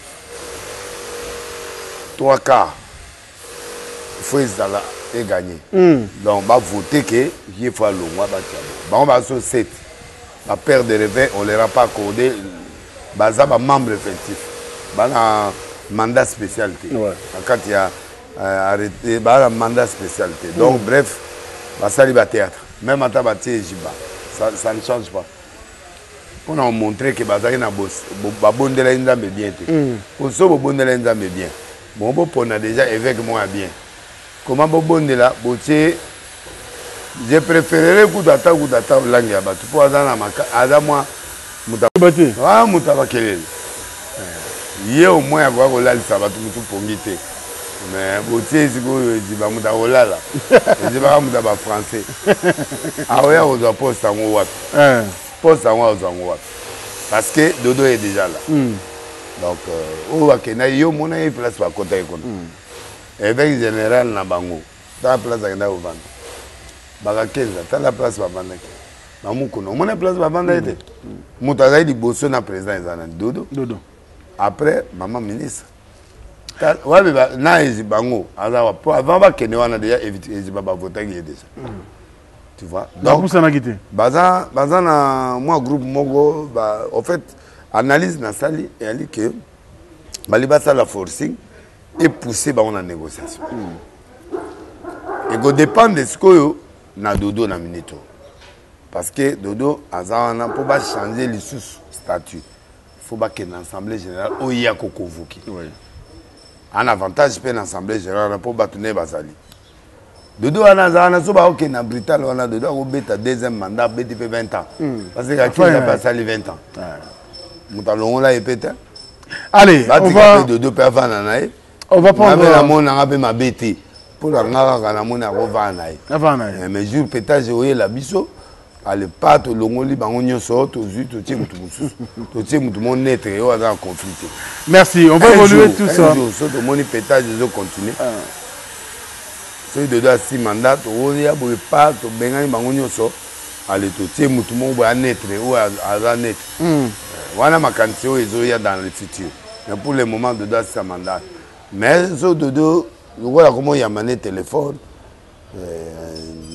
3/4 faut ezala egagner. Donc bavote ke ye faut alongwa batia bango bazo 7 ba père de réveil, on leur a pas accordé, baza ba membre effectif, bana mandat spécial te na kati ya arrêté, bana mandat spécial te. Donc bref, basali ba théâtre, même ata batie ejiba, ça ne change pas mpona komontre ke bazalaki na babondelaki Nzambe bien te. Po so bobondelaki Nzambe bien, bon, bopona déjà évêque moko ya bien. Comment bobondela botie? Je préférerais kutu ata kutu ata langue ya bato, mpo aza na maka, aza mwa moto moto abakelele ye, au moins akoka kolalisa bato motu pongi te. Mais botie sikoyo eziba, moto akolala ezibaka, moto ya bafrançais akoya kozwa poste yango wapi? Poste yango azwa yango wapi? Parce que Dodo est déjà là. Donc oyo bakendaki, yo omona ye place bakotaki kuna, évêque général na bango, tala place akendaki kovanda, bakakenza, tala place bavandaki bamukuna, omona place bavandaki te. Moto azali liboso na président eza nani? Dodo. Dodo. Après mama ministre wapi na ezi bango aza wa po avant bakende wana déjà eziba bavotaki ye déjà, tu vois? Donc bapusanaki te. Baza na mwa groupe moko ba, en fait analyse nasali eyali ke bali basala forcing et pousser bango na négociation. Ekodépendre sikoyo na Dodo na minute oyo, parce que Dodo aza wana mpo bachange lisusu statut, faut bakende na assemblée générale oyo ye akoconvoke. En avantage mpe na assemblée générale mpo bato nde bazali. Dodo wana aza wana, so bakokende na brutal wana, Dodo akobeta deuxième mandat, abeti mpe 20 ans, parce que Kakinza mpe asali 20 ans, moto alongola ye mpe te. Allez, on va mpe Dodo mpe avanda na ye. On va prendre Ngabe namonanga mpe mabe te mpo na nga, kaka namoni akovanda na ye. Avanda na ye. Mais jour pétage oyela biso alepa, tolongoli bango nyonso, tozwi, totie motu mosusu, totie motu mo neutre oyo aza na conflit te. Merci, on va évoluer tout ça. Jour so tomoni pétage ezocontinue, soki Dodo asi mandat, tokoya boye pa tobengani bango nyonso, ale totie motu moko boye aneutre, oyo aza neutre wana. Makanisi oyo ezoya dans le futur, mais pour le moment Dodo asisa mandat. Mais so Dodo lokola komoyamba ne téléphone,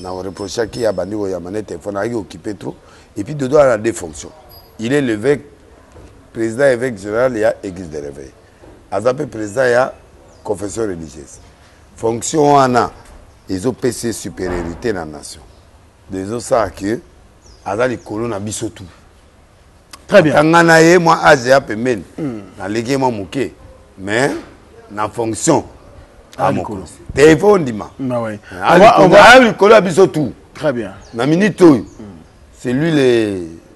na reprochaki, abandi koyamba ne téléphone, ayaki occupé trop. Et puis Dodo a deux fonctions: il est l'évêque, président évêque général ya église de réveil, aza mpe président ya confession religieuse. Fonction wana ezopesa ye supériorité na nation, ezosala ke aza likolo na biso tout. Très bien. Nga na ye mwa age ya pembeni, naleki ye mwa moke, mais na fonction likolo. Te, il faut ondima. Ah ouais. Aya likolo ya biso tout. Très bien. Na minute oyo c'est lui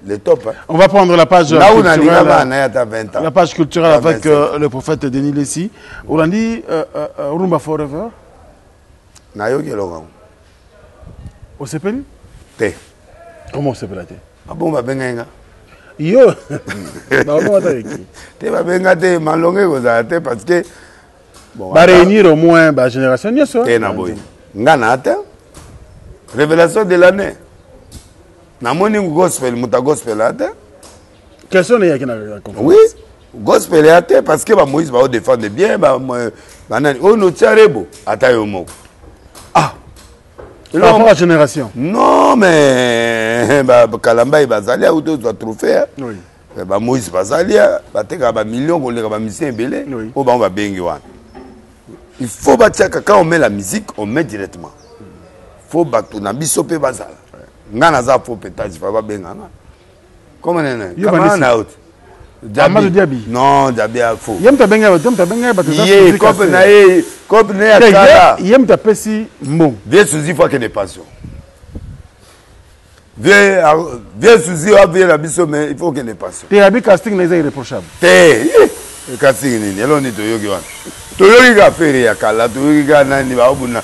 le top, hein. On va prendre la page Là où nalinga culturelle. Bana na ye ata 20 ans. La page culturelle Ata avec 25. le prophète Denis Lessi. Olandi Rumba Forever. Nayoki eloko yango. Osepeli? Te. Comment osepela te? Abongo babengai nga? Yo. Ba eki. Te, babenga te, malongo ekozala te parce que bon, ba réunir au moins ba génération nyonso. Te, na boye nga na te révélation de l'année, namoni gospel, moto ya gospel aya te. Question na yaki na conférence. Oui, gospel ya te, parce que bamoïse baodéfendre bien, banani oyo notia rebo, ata yo moko, ah. Par rapport à génération. Non, mais Kalamba bazali auti ozwa trophée. Bamoïse bazali, batekaka bamillion koleka bamusicien ebele. Oyo bango babengi wana, il faut batiaka, quand on met la musique, on met directement, faut bato na biso mpe bazala. Nga naza faux pétage, fa babenganga comme nene Yo. Na yo te. Amadou Diaby. Non, Diaby a faux. Ye moto abengai bato, ye moto abengai bato. Ye cope na ye, cope na ye ya kala. Ye moto apesi mbongo. Vieux Suzi faut akende pension. Vieux Suzi avie na biso, mais il faut okende pension. Te, abi casting na eza irréprochable. Te, casting nini? Eloko nini toyoki wana? Toyoki kaka Ferre ya kala, toyoki kaka nani baobuna,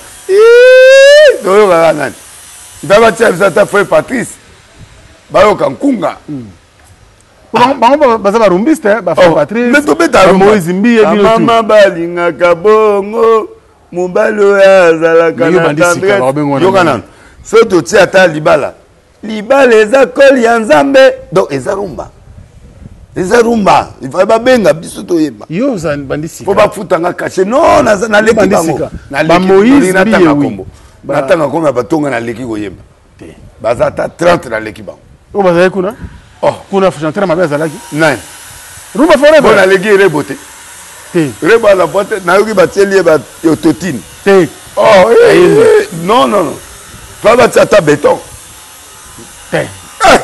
toyoka kaka nani ifa batia biso, ata frère Patrice. Bayoka nkunga. Bango baza barumbiste, ba Oh, Patrice. Mais tobeta rumba. Moïse Mbiye bino tout. Mama balingaka bongo mobali oyo azalaka Mais yo na bandi sika, tendresse. babengi wana Yoka nini? nanu soki totie ata libala, libala eza kole ya Nzambe, donc eza rumba, eza rumba. Ifale babenga biso toyemba. Yo oza bandi sika. Po bafutanga cachet. Non, naleki Bandi bango. sika. Naleki- Ba Moïse natanga Mbiye, oui. kombo. Natanga kombo ya batonga, naleki koyemba. Baza ata 30, naleki bango. Oyo bazalaki kuna? Oh. Kuna chanteur mabe azalaki. Nani? Rumba Mpo Forever. naleki Rebo te. Te. Rebo aza po te, nayoki batieli ye batotine. Te. Oh, eh, eh, non, non, non, fa batia ata béton. Te. Eh,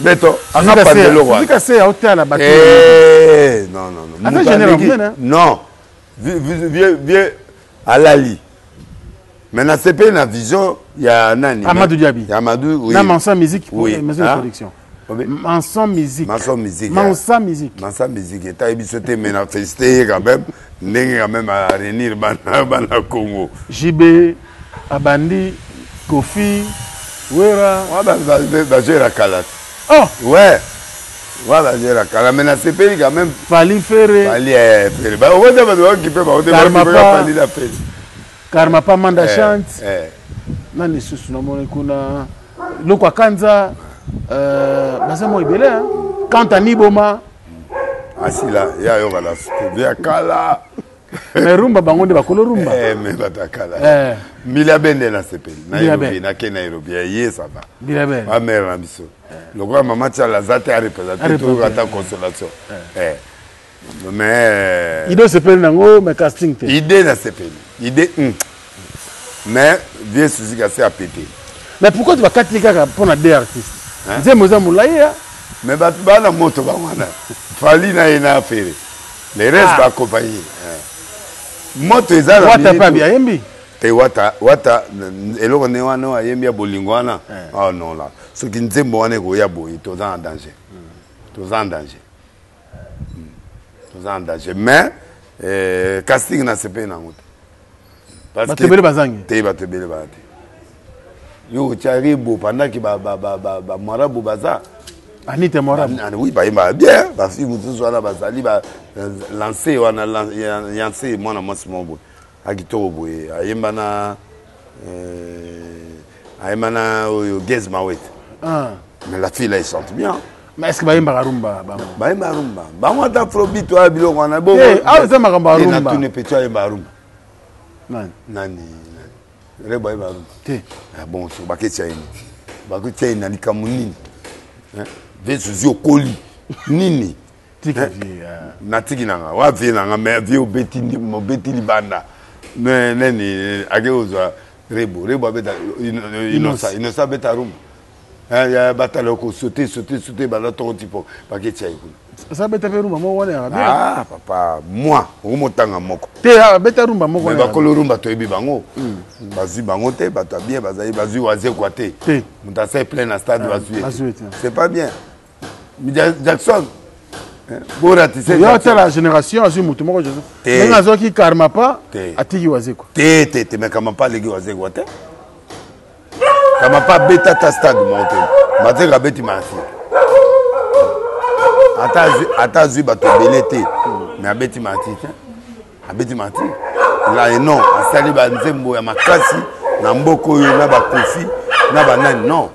béton anga pandeloko wana. Sika se aotala bato. Eh, non, non, non. Ata Moto général aleki- monene, hein? Non, vieux alali, mais nasepeli na vision ya nani? Amadou Diaby. Ya Amadou, oui. Na Mansa Musique, Oui. maison de Hein? production. Obe- Mansa Musique. Mansa Musique. Mansa Musique. Mansa Musique etayi biso te, mais na félicité ye quand même, ndenge quand même a réunir bana, bana Congo. JB abandi, Kofi, Wera. Bazwela kala te. Oh. Ouais, bazwela kala, mais nasepeli quand même. Fally, Ferre. Fally, eh, Ferre. Okota bato baokipe bango te. Karma baokipe Pa. Fally na Ferre. Karma Pa Manda Eh, Chante. eh. Nani lisusu namoni kuna? Lokwa Kanza, baza mwa ebele, hein? Kanta Niboma. Asila ye ayoka na suku ya kala. Mais rumba, bango nde bakolo rumba. Eh, mais bato ya kala. Eh. Mbilia Bende, nasepeli. Mbilia Nairobi Bende. nake Nairobi ya ye, ça va. Mbilia Bende. Bamere na biso lokola mama Tiala aza te, areprésente. Areprésente. Toyoka ata consolation. Eh. Mais Idée osepeli nango, mais casting te. Idée nasepeli, idée, Mais vieux Suzuki ase apete. Mais pourquoi tu bakati kaka mpona deux artistes? Hein? Nzembo eza molai ya. Mais bato bana moto bango wana, Fally na ye na Ferre, le reste Ah. baaccompagne moto eza na Wata minute mpe abi ayembi. Te, Wata, Wata eloko nde wana oyo ayembi ya bolingo wana. Ah non, la soki nzembo wana ekoya boye, toza en danger, toza en danger, toza en danger. Mais casting nasepeli nango te. Parce Bato que- ebele bazangi. Te, bato ebele baza te. Yo otya Rebo pendant ke bamwarabu baza. Anita Mwarabu. Ah, oui, bayembaka bien. Bafille mosusu wana bazali balance wana, yanse mwana mwasi moko boye akitoko boye, ayemba na ayemba na oyo Gaz Mawete. Ah. Mais la fille là, il chante bien. Mais est ce que bayembaka rumba bango? Bayemba rumba bango, ata afrobeat oya biloko wana. Eh, awa eza makambo ya Te, rumba. natuni petit ayemba rumba. Nani? Nani, nani? Rebo ayemba rumba? Te. Ah bon, so baketia ye nini? Baketia ye na likambo nini? Hein? Vieux Suzi okoli nini? Tika Hein? vie, ah. Natiki nanga wa vie nanga, mais vie obeti obeti libanda. Mais nani ake kozwa Rebo? Rebo abeta Inosa, Inosa abeta rumba. Hein, ya batala kosaute saute saute banda ntongo tipo, baketia ye kuna. Asa abeta mpe rumba moko wana yaka bien. Ah papa, moi okomotanga moko. Te, abeta rumba moko Mais wana yaka. bakolo rumba toyebi bango, bazwi bango te. Bato ya bien bazali, bazwi Wazekwa te. Te. Moto asali plein na stade, bazwi ye bazwi ye te. te. C'est pas bien. Jackson, hein, boratise. Yo atala génération, azwi motu moko Joseph. Te. Ndenge azwaki Karma Pa, Te. atiki Wazekwa. Te, te, te, mais Kamapa aleki Wazekwa te. Kamapa abeta ata stade moko te. Wazekwa abeti martyr, ata azwi bato ebele te, mais abeti martyr te, abeti martyr la non. Asali banzembo ya makasi na mboka oyo, na bakofi na banani. Non,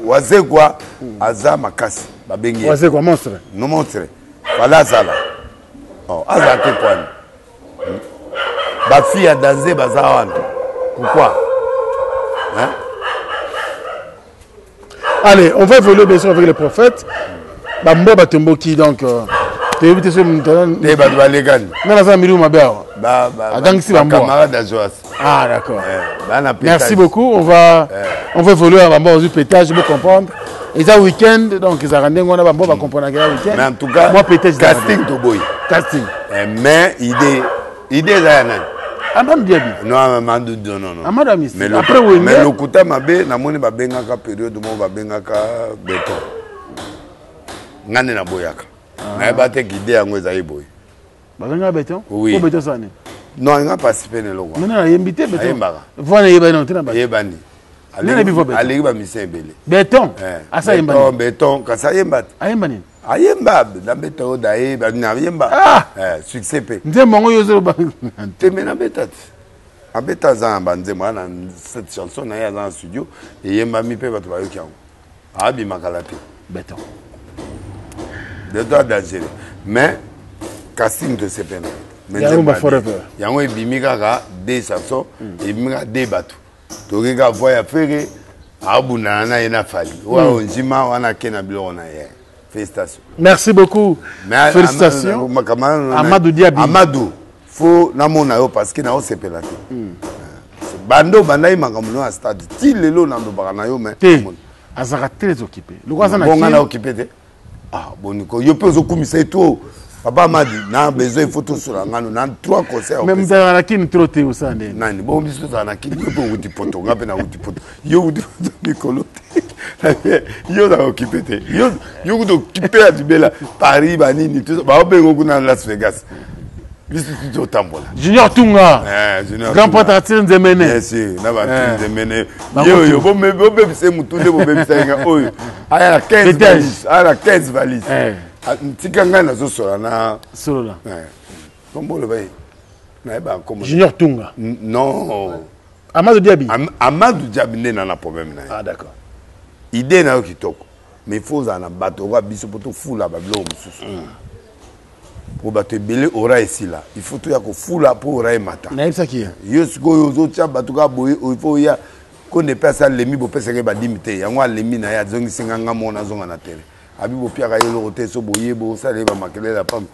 Wazekwa aza makasi, babengi ye. Wazekwa monstre. No, monstre fala azala. Oh, azala te kwani bafille ya danse baza wana, pourquoi, hein? Allez, on va évoluer bien sûr avec les prophètes. Bambo batomboki, donc toyebi te soki moto Te, bato balekani. Nga naza na milimo mabe awa. Agangisi bamboa. Camarade ya Joas. Ah d'accord. Bana. Merci beaucoup. On va évoluer à bambo azwi pétage pour comprendre. Eza week-end, donc ezalaka ndenge wana, bambo bacomprenaka ya week-end. Mais en tout cas, Moi pétage ezalaka casting bien. toboyi. Casting. Eh, mais idée eza ya nani? Amadou Diaby. Non, Amadou, non, non, non. Amadou Amisi. Mais Après Wenge. Mais lokuta mabe, namoni babengaka période moko, babengaka béton. Nga nde naboyaka, nayeba te idée yango ezali boye. Babengaka béton? Oui. Po béton sani? Non, nga participe na eloko wana. Maintenant nayembi te béton. Ayembaka. Voix nayebani te na bato. Eyebani. Aleki ba musicien ebele. Beton. Eh, asa yemba. Beton, beton, kasi ayemba te. Ayemba nini? Ayemba na beton oyo daye, ayemba. Ah! Eh, succès pe. Nzembo yango yo ozoloba. Te mais na beta te. Abeta aza na banzembo aza na cette chanson na ye aza na studio eyembami mpe bato bayoki yango abima kala te. Beton. Beton a dangereux mais casting tosepela. Yango ebimi kaka deux chansons ebimi kaka deux bato. Tokoki kaka voix ya Ferre abundana na ye na Fally. Oyo hmm. Nzima wana ake na biloko na ye. Félicitations. Merci beaucoup. Mais, Félicitations. Amadou Diaby. Amadou, faut namona yo parce que naosepela te. Hmm. Bando bandaki makambo no ya stade ti lelo nalobaka na yo mais te azalaka très occupé. Lokola aza na bonga na occupé te. Ah boni ko yo mpe ozokumisa ye trop. Papa Amadi na besoin il faut tosola ngano na trois concerts. Mais mzala na kini trop te osala ndenge. Nani bon biso tozala na kini yo mpe owuti poto nga mpe nawuti poto yo wuti poto mikolo te yo ozala okipe te yo yo kutu okipe ya libela Paris banini baobengo kuna Las Vegas biso tuti otambola. Junior Tunga. Eh, Junior Grand prêtre Arthur Nzemene. Bien sûr, na ba Arthur eh. Nzemene. Yo yo bobebisa mutu nde bobebisa nga oyo. Aya na 15 valises, aya na 15 valises. Eh. Ah, tika ngai nazosola na solola. Eh. Kombo oloba ye. Nayeba kombo. Junior Tunga. Non. Amadou Diaby. Am Amadou Diaby nde na na problème na ye. Ah d'accord. Idée na yo kitoko. Mais il faut ozala na bato okoa biso mpo tofula babiloko mosusu. Mm. Po bato ebele ora esila. Il faut toya kofula po ora emata. Nayebisaki ye. Yo sikoyo ozotia bato kaka boye, il faut oya konde mpe asi alemi bopesaka ye badimi te yango alemi na ye azongisi nga nga moko nazonga na terrain abi bopiaka ye eloko te so boye bosala ye bamakelele ya pamba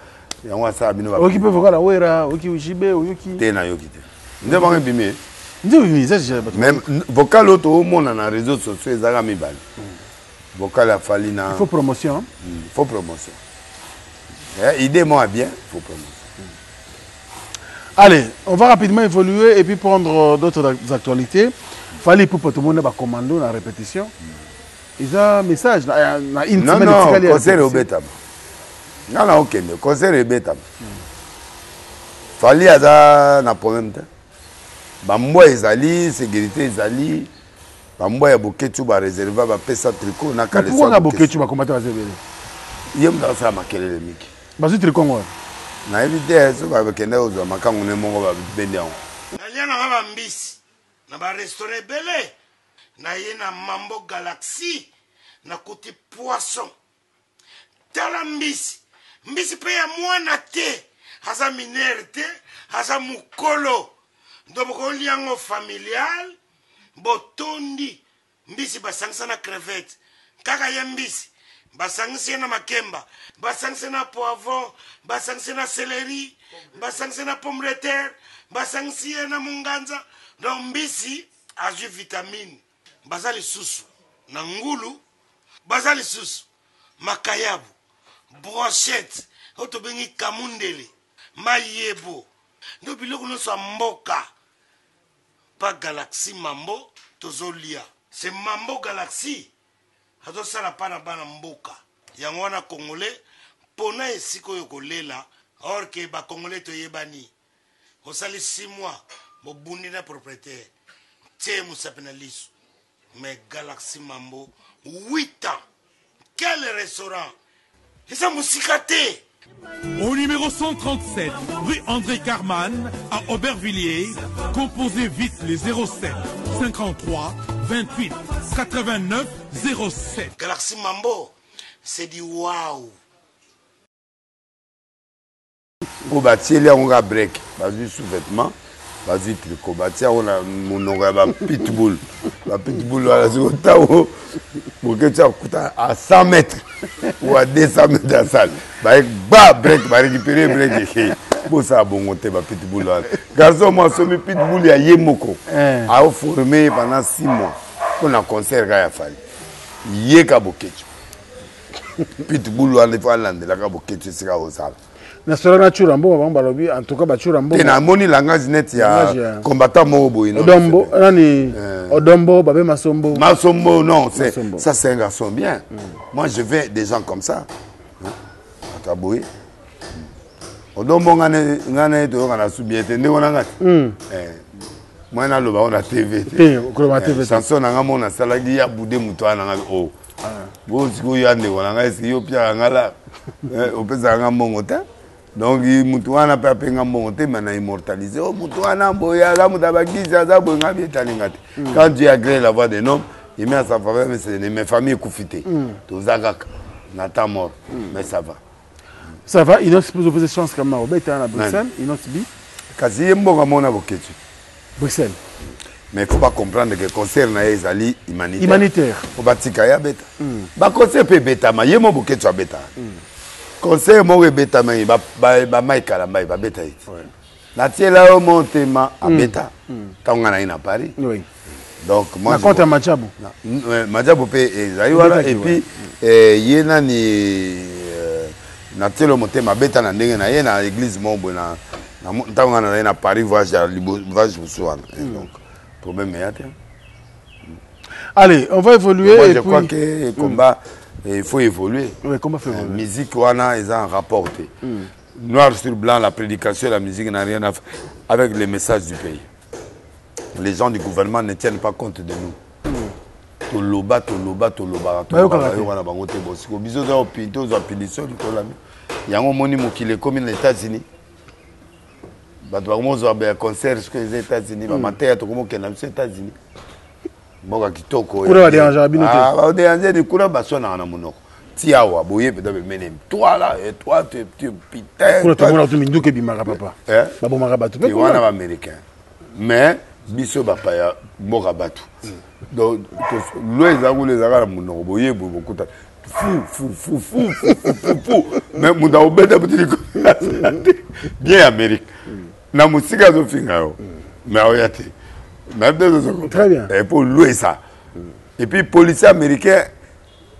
yango asala bino oyoki mpe vocal ya wera oyoki JB oyoki te nayoki te nde bango ebimi nde ebimi eza deja bato mais vocal oyo toomona na réseaux sociaux ezaka mibale vocal ya Fally na il faut promotion il faut promotion eh, idée moi bien il faut promotion. Allez, on va rapidement évoluer et puis prendre euh, d'autres actualités. Fally Ipupa tout le monde va commando la répétition. Ils ont un message na, na une non, semaine non, concert obetama. Nga na okende concert ebetama. Fally aza na problème te. Bambwa ezali, sécurité ezali. Bambwa ya Boketshu ba reserva ba pesa tricot na caleçon. Pourquoi na Boketshu ba combattre baza ebele? Ye moto asala makelele mingi. Bazwi tricot ngo wapi? Nayebi te soki bakende kozwa makangu ne moko babendi yango. Nalia na nga ba mbisi na ba restaurant ebele naye na Mambo Galaxy nakuti poisson tala mbisi mbisi pe ya mwana te aza mineur te aza mukolo donc bokolia yango familial botondi mbisi basangisa na crevette kaka ye mbisi basangisi ye na makemba basangisi ye na poivron basangisi ye na celery basangisi ye na pomme de terre basangisi ye na munganza donc mbisi azwi vitamine baza lisusu na ngulu baza lisusu makayabu brochette oyo tobengi kamundele mayebo ndo biloko nyonso ya mboka pa galaxie mambo tozolia se mambo galaxie azosala pa na bana mboka yango wana congolais pona esika oyo kolela or ke ba congolais toyebani osali 6 mois bobundi na propriétaire tie mosapi na lisu mais galaxie mambo 8 ans quel restaurant eza mosika te Au numéro 137, rue André Carman, à Aubervilliers, composez vite les 07 53 28 89 07. Galaxy Mambo, c'est du waouh. Mpo batieli yango kaka break, bazwi sous-vêtement, bazwi tricot, batie yango na monoko ya ba pitbull. Ba pitbull wana sikoyo ntango Boketshu akuta à 100 mètres ou à 200 mètres ya salle, baye ba break, ba récupérer break ekei. Bosala bongo te ba pitbull wana. Garçon moko asombi pitbull ya ye moko, eh. aoforme ye pendant 6 mois mpo na concert kaka ya Fally. Ye ka Boketshu. Pitbull wana il faut alandelaka Boketshu esika ozala. Na solo na chura mbongo bango balobi en tout cas ba chura mbongo. Te na moni langage net ya combattant moko boye non. Odombo nani eh. Odombo babe Masombo. Masombo non, c'est ça c'est un garçon bien. Mm. Moi je veux des gens comme ça. Hein? Ata boye. Odombo ngane ngane toyoka na su bien te ndeko na ngati. Mm. Eh. Moi naloba ngo na TV te. Eh, chanson na nga moko nasalaki ya bude moto wana na nga o. Oh. Ah. Bo sikoyo ya ndeko na ngai eske yo opiaka nga la eh, opesaka nga mbongo te donc motu wana mpe apenga mbongo te me na immortalise o oh, motu wana boye aza moto abakisi aza boye ngai bietali nga te hmm. quand dieu agrée la voix de homme il met à sa faveur mais c'est mes famille ekufi te hmm. toza kaka na temps mort hmm. mais ça va Ça va, Inox peut opposer chance comme obeta na Bruxelles, Inox B. Kasi ye mbongo amona boketshu. Bruxelles. Mais il faut pas comprendre que concert na ye ezali humanitaire. Humanitaire. Faut batika ye abeta. Mm. Ba concert pe ebetama, ye mo boketshu abeta. Mm. Concert moko ebetama ye ba ba, ba Mike Kalambay babeta ye. Ouais. Natiela yo motema mm. abeta. Mm. Ntango nga na ye na Paris. Oui. Donc moi na compte ya Majabu. Euh, Majabu pe ezali wana et puis eh, ye nani euh, natiela yo motema abeta na ndenge na ye na église moko boye na ntango nga nazali na Paris voyage ya voyage mosusu wana. Mm. Donc problème eya te. Allez, on va évoluer. Moi, je et crois que combat, mm. il faut évoluer. Oui, combat faut évoluer. Euh, musique, wana, ils ont un rapport. Mm. Noir sur blanc, la prédication et la musique n'a rien à faire avec les messages du pays. Les gens du gouvernement ne tiennent pas compte de nous. toloba toloba tolobaka tolobaka na bango te bosiko biso tozwa punition likolo yango omoni mokili ekomi na états-unis bato bakomozwa ya concert soki eza états-unis hmm. bamateya tokomokenda biso états-unis mboka kitoko kuna baderangeaka bino te ah, baderange ni kuna baswanaka na monoko ti awa boye mpenza pembeni toi là et toi tu tu putain kuna tomona kutu minduki ebimaka papa eh? babomaka bato mpe wana baaméricain mais biso bapaya mboka bato donc loi eza kuna ezalaka na monoko boye boye bokuta fu fu fu fu fu fu fu mais moto akobeta buti likolo te bien amérique na mosika azofinga yo mais aoya te Très bien. mpo loi eza et puis policier américain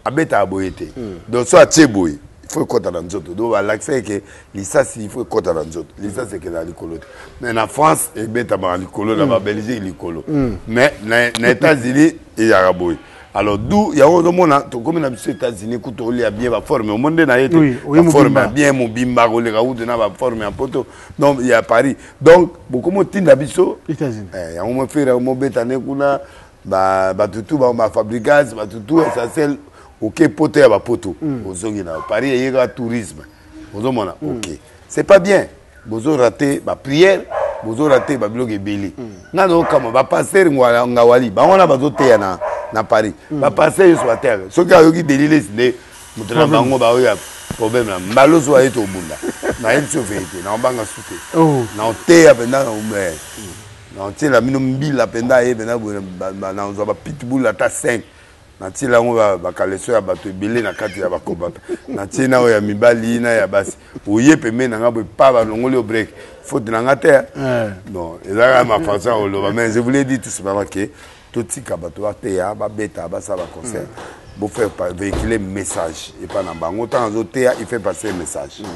abetaka boye te donc so atie boye il faut ekɔta na nzoto donc balakisa ke lisasi il faut ekɔta na nzoto lisasi ekendaka likolo te mais na france ebetamaka likolo na babelgique likolo mais na états-unis eyaka boye alors d'où yango ozomona tokomi na biso états-unis kutu olia bien baforme omoni nde na ye te baforme ya bien mobimba koleka kutu na baforme ya poto donc ya paris donc bokomi otinda biso eh, yango mofere mobeta nde kuna bato tu bafabricas bato tu essentiel oke poto ya bapoto mm. ozongi na paris eyeka tourisme ozomona mm. ok c'est pas bien bozo rate ba prière bozo rate ba biloko ebele mm. nga naokama ba pasteur ngawali bango wana bazoteya na, na paris mm. ba pasteur nyonso bateyaka soki ayoki delilesi nde moto na bango baoya problème na mbala ozo aye tobunda nayebi so verité naobanga su te oh. naoteya mpenza naotiela bino mbila mpenza aye mpenza boye nazwa bapitbull ata 5 Natiela yango bakaleso ya bato ebele na kati ya bakobata natie na oyo ya mibali na ya basi oye pembeni na nga boye pa balongoli yo break faute na nga te eh. bon ezalaka ma façon ya koloba mais je voulais dire tout simplement que totika bato bateya babeta basala baconcert mm. bofaire véhiculer message epa na bango ntango azoteya il fait passer message mm.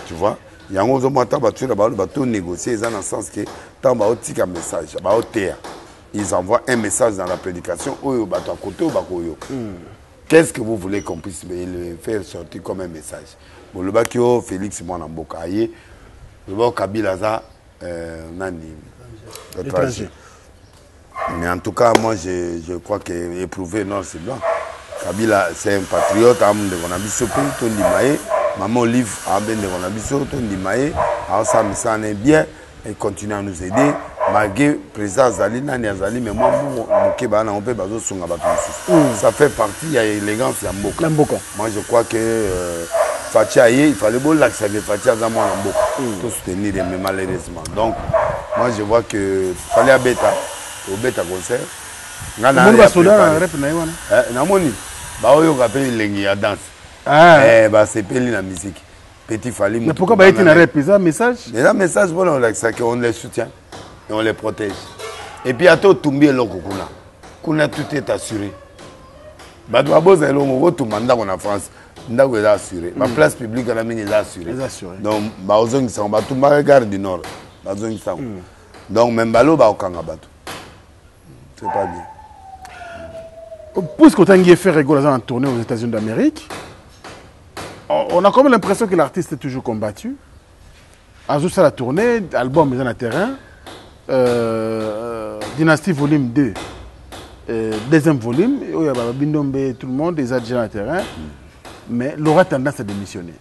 tu vois yango ozomona ntango bato na baloba to négocier eza na sens ke ntango baotika message baoteya ils envoient un message dans la prédication oyo bato ya kote oyo bakoyoka mm. qu'est-ce que vous voulez qu'on puisse le faire sortir comme un message bolobaki o oh, félix mwana mboka aye bolobaki kabila aza euh, nani étranger mais en tout cas moi je, je crois que éprouvé noir c'est blanc kabila c'est un patriote amu ndeko na biso mpe tondima ye mama olive abe ndeko na biso tondima ye aosala misala na ye bien et continue à nous aider malgré président azali nani azali mais mwa mbongo moke baa nango mpe bazosunga bato mosusu mm. ça fait partie ya élégance ya mboka ya mboka moi je crois que euh, Fatshi aye il fallait bolakisa ke Fatshi aza mwana mboka mm. to soutenir ye mais malheureusement donc moi je vois que fallait abeta obeta concert nga na eh, namoni baoyoka mpe elengi ya danse ah. eh, basepeli na musique Petit Fally. Mais pourquoi bayeti na rep eza message? Eza message pona kolakisa que on les soutient et on les protège. Et puis ata otumbi eloko kuna, kuna tout est assuré. Bato baboza eloko okotumba ndako na France, ndako eza assuré. Ba hmm. place publique wana mingi eza assuré. Donc bazongisa yango batumbaka gare du Nord, bazongisa yango. Hmm. Donc mais mbala oyo bakokanga bato. C'est pas bien. Puisque otangi ye Ferre Gola aza na tournée aux États-Unis d'Amérique, on a comme l'impression que l'artiste est toujours combattu. Azosala tournée, album eza na terrain. Euh, Dynastie volume 2. Euh, deuxième volume, oyo ya ba Bindombe, tout le monde eza déjà na terrain. Mais l'aura tendance à démissionner.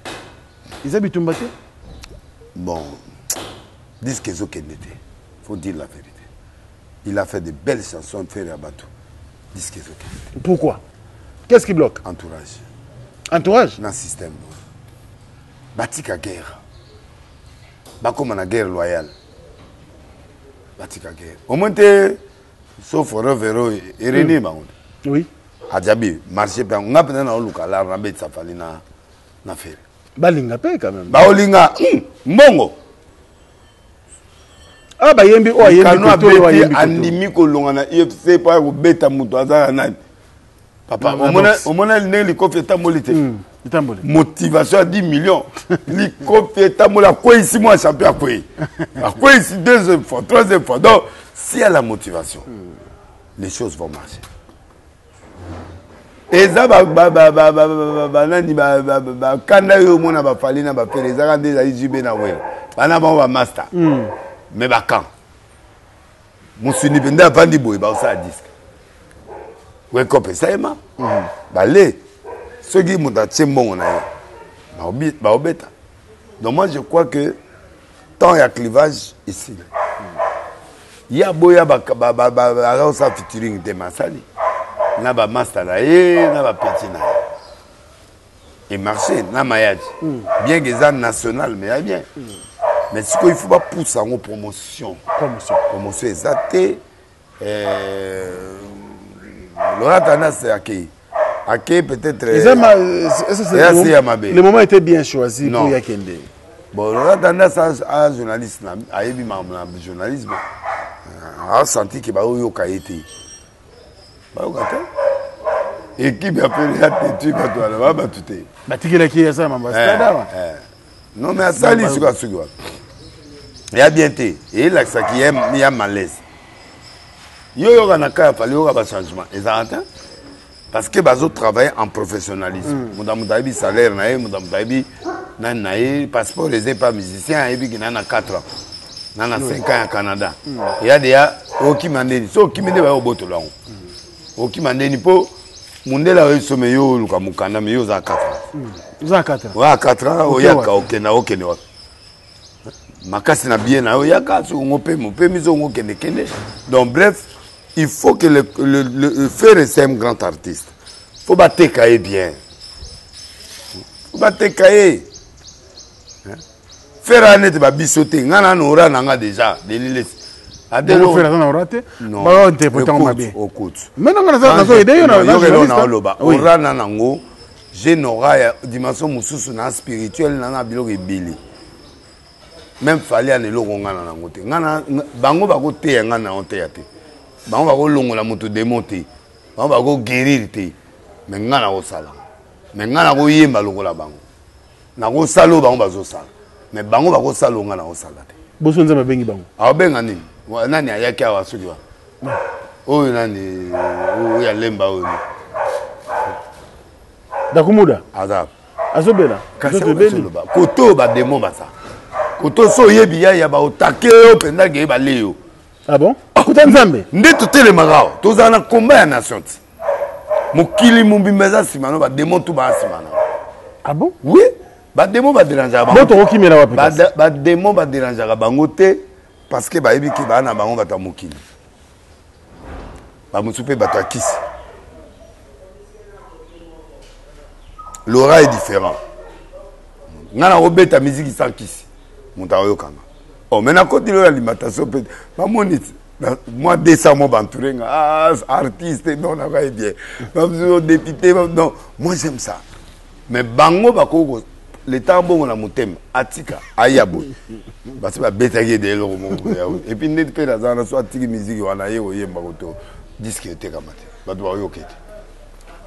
Eza bitumba te? Bon, disque ezokende te. Faut dire la vérité. Il a fait de belles chansons, Ferre ya bato. Disque ezokende te. Pourquoi? Qu'est-ce qui bloque? Entourage. Entourage? Na système. Batika guerre. Bakoma na guerre loyale. Batika guerre. Au moins te sauf Rovero ereni bango. Oui. Adjabi marché pe nga pena na oluka lar na betisa Fally na na Ferre. Balinga pe quand même. Baolinga mbongo. Ah bayembi oyo ayembi koto oyo ayembi koto. Andimi kolonga na UFC po ya kobeta moto aza na nani. Papa omona omona ndenge likofi etamboli te. Etamboli. Motivation ya 10 millions. Likofi etamboli akweyisi mwa champion akweyi. Akweyisi deuxième fois, troisième fois. Donc s'il y a la motivation, les choses vont marcher. Eza banani bakanda oyo omona bafali na bafere ezaka nde ezali JB na Wera bana bango bamaster mais bakan mosuni mpenza avandi boye bakosala disque wekop esalema bale soki moto atie mbongo na ye baobeta. Donc moi je crois que temps ya clivage esili. Ye aboya aza kosala featuring te, mais asali na bamaster na ye na bapeti na ye emarché na mayaji, bien que eza national, mais ya bien. Mais sikoyo il faut bapusa yango promotion. Promotion eza te. Laurent Tendance akei akei peut-être eza mabe. Le moment était bien choisi pour yakende. Bon, Laurent Tendance a journaliste na ayebi makambo na journalisme, asenti ke baoyoka ye te, bayoka te. Équipe ya pele ya tetu bato wana ba bato te. Batikelaki ye asala mambo ya stade awa. Non, mais asali soki asuki wapi ya bien te, eyelakisaki ya malaise. Yo yoka na kaya Fally, yoka bachangement ezalaka te parce que bazo travailler en professionnalisme. Moto moto ayebi salaire na ye, moto moto ayebi nani na ye, passeport eza epa musicien, ayebi ki na na 4 ans na na 5 ans ya Canada. Eya deya okima ndeni so okimi nde baye obotola yango, okima ndeni mpo mundele ayoyi so me yo oluka mokanda me yo oza 4 ans. Oza 4 ans. Oza 4 ans, oyaka okenda okende wapi makasi na bien na yo yaka soki ongo pemi opemi soki ongo kende kende. Donc bref, il faut que le Ferre, c'est un grand artiste, faut bateka ye bien, faut bateka ye. Ferre aya neti babiso te, nga na ora na nga déjà Denis Lessie. Ferre aza na ora te, bainterprete yango mabe. Okutu Mais nanga nazo aider yo na yokelo na oloba ora na nango, j'ai une aura ya dimension mosusu na spirituel na na biloko ebele. Même Fally ana eloko nga na nango te. Nga na bango bakoteya nga na oteya te, bango bakolongola moto démon te, bango bakoguérir te, mais nga nakosala, mais nga nakoyemba lokola bango, nakosala oyo bango bazosala, mais bango bakosala oyo nga nakosala te. Boso Nzambe abengi bango. Aobenga nini? Nani ayaki awa soki wana oyo nani oyo ya lemba oyo? Dakumuda aza. Azobela. Koto oyo bademo baza koto so oyebi ya ya baotake yo mpenza ke bale yo. Ah bon, kuta Nzambe. Nde totelemaka awa, tozala na komba ya nation ti mokili mobimba eza nsima no, bademo tu baa nsima na. Ah bon? Oui, bademo baderangeaka bango. Tokokimela wapi? Bademo baderangeaka bango te parce que bayebi ke baa na bango bato ya mokili, bamosusu mpe bato ya kisi. L'aura est différent. Nga nakobeta miziki sans kisi, moto akoyokanga. Oh, mais nakoti lelo alimentation mpe bamoni moi 200 mo bantoure nga, ah, artiste non nakaye bien, bamosusu député non, moi j'aime ça. Mais bango bakoki leta mbongo na motema atika aya boye basi babetaki ede eloko moko et puis nde mpe naza wana so atiki miziki wana ye koyemba koto disque etekama te, bato bakoyoka ete.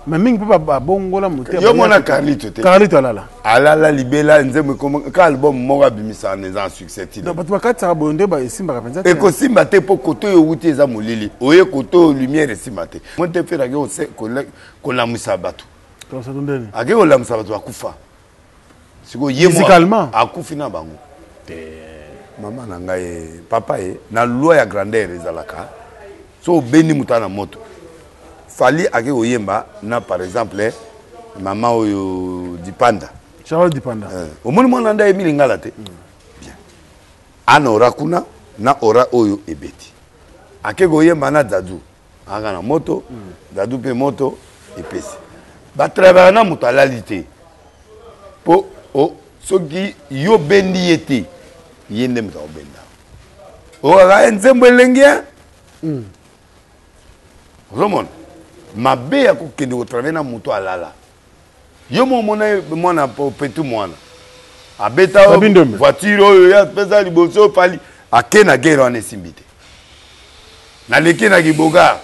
Mais mingi mpe babongola motema. Yo mona Carlito te? Carlito alala. Alala libela. Nzembo ekoma ka album moko abimisaka na eza na succès ti. Bato bakatisaka boye nde esimbaka mpenza te. Ekosimba te mpo kote oyo owuti eza molili, oye kote oyo lumière esimba te. Mo te Ferre ake kolamwisa bato, ake kolamwisa bato bakufa. Sikoyo ye akufi na bango te. Mama na ngai, papa ye na loi ya grandeur ezalaka. So obendi moto ana moto. Fally ake koyemba na par exemple mama oyo Dipanda. Charles Dipanda. Eh, omoni mwana nde ayebi lingala te. Bien. Ana ora kuna na ora oyo ebeti. Ake koyemba na Dadju. Aka na moto, Dadju pe moto epesi. Ba travailler na moto alali te. Po o soki yo bendi ye te, ye nde moto akobenda. Okaka ye nzembo elengi hein? Ozomona mabe ya kokende kotravaille na moto alala. Yo mo omona ye mwana petu mwana abeta voiture oyo ya pesa liboso pali ake na guerre wana esimbi te. Naleki na kiboga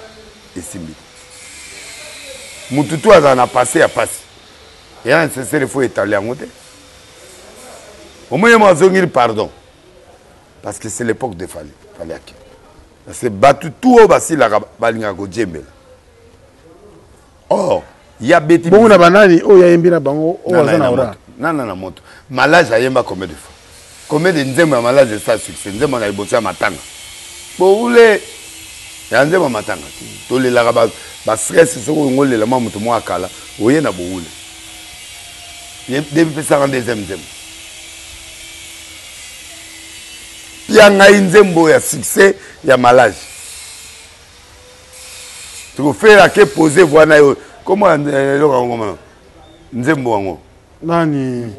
esimbi te. Mutu tu azala na passé ya pasi. Ya nécessaire faut étaler yango te. Omoni ye mo azongeli pardon. Parce que c'est l'époque de Fally. Fally ake. Parce que batu tout oyo basilaka balingaka kojembela. Or, ya beti bongo na banani oyo ayembi na bango oyo aza na ora. Nana na moto. Malage ayemba combien de fois? Combien de nzembo ya malage esa succès? Nzembo na liboso ya matanga. Boule ya nzembo ya matanga. Tolelaka ba ba stress soki olingo olela mwa moto mwa kala oye na boule. Depuis pesaka deuxième nzembo. Pia ngai nzembo ya succès ya malage. Tokofela ke poser voix na yo. Comment eloko yango comment? Nzembo yango. Nani?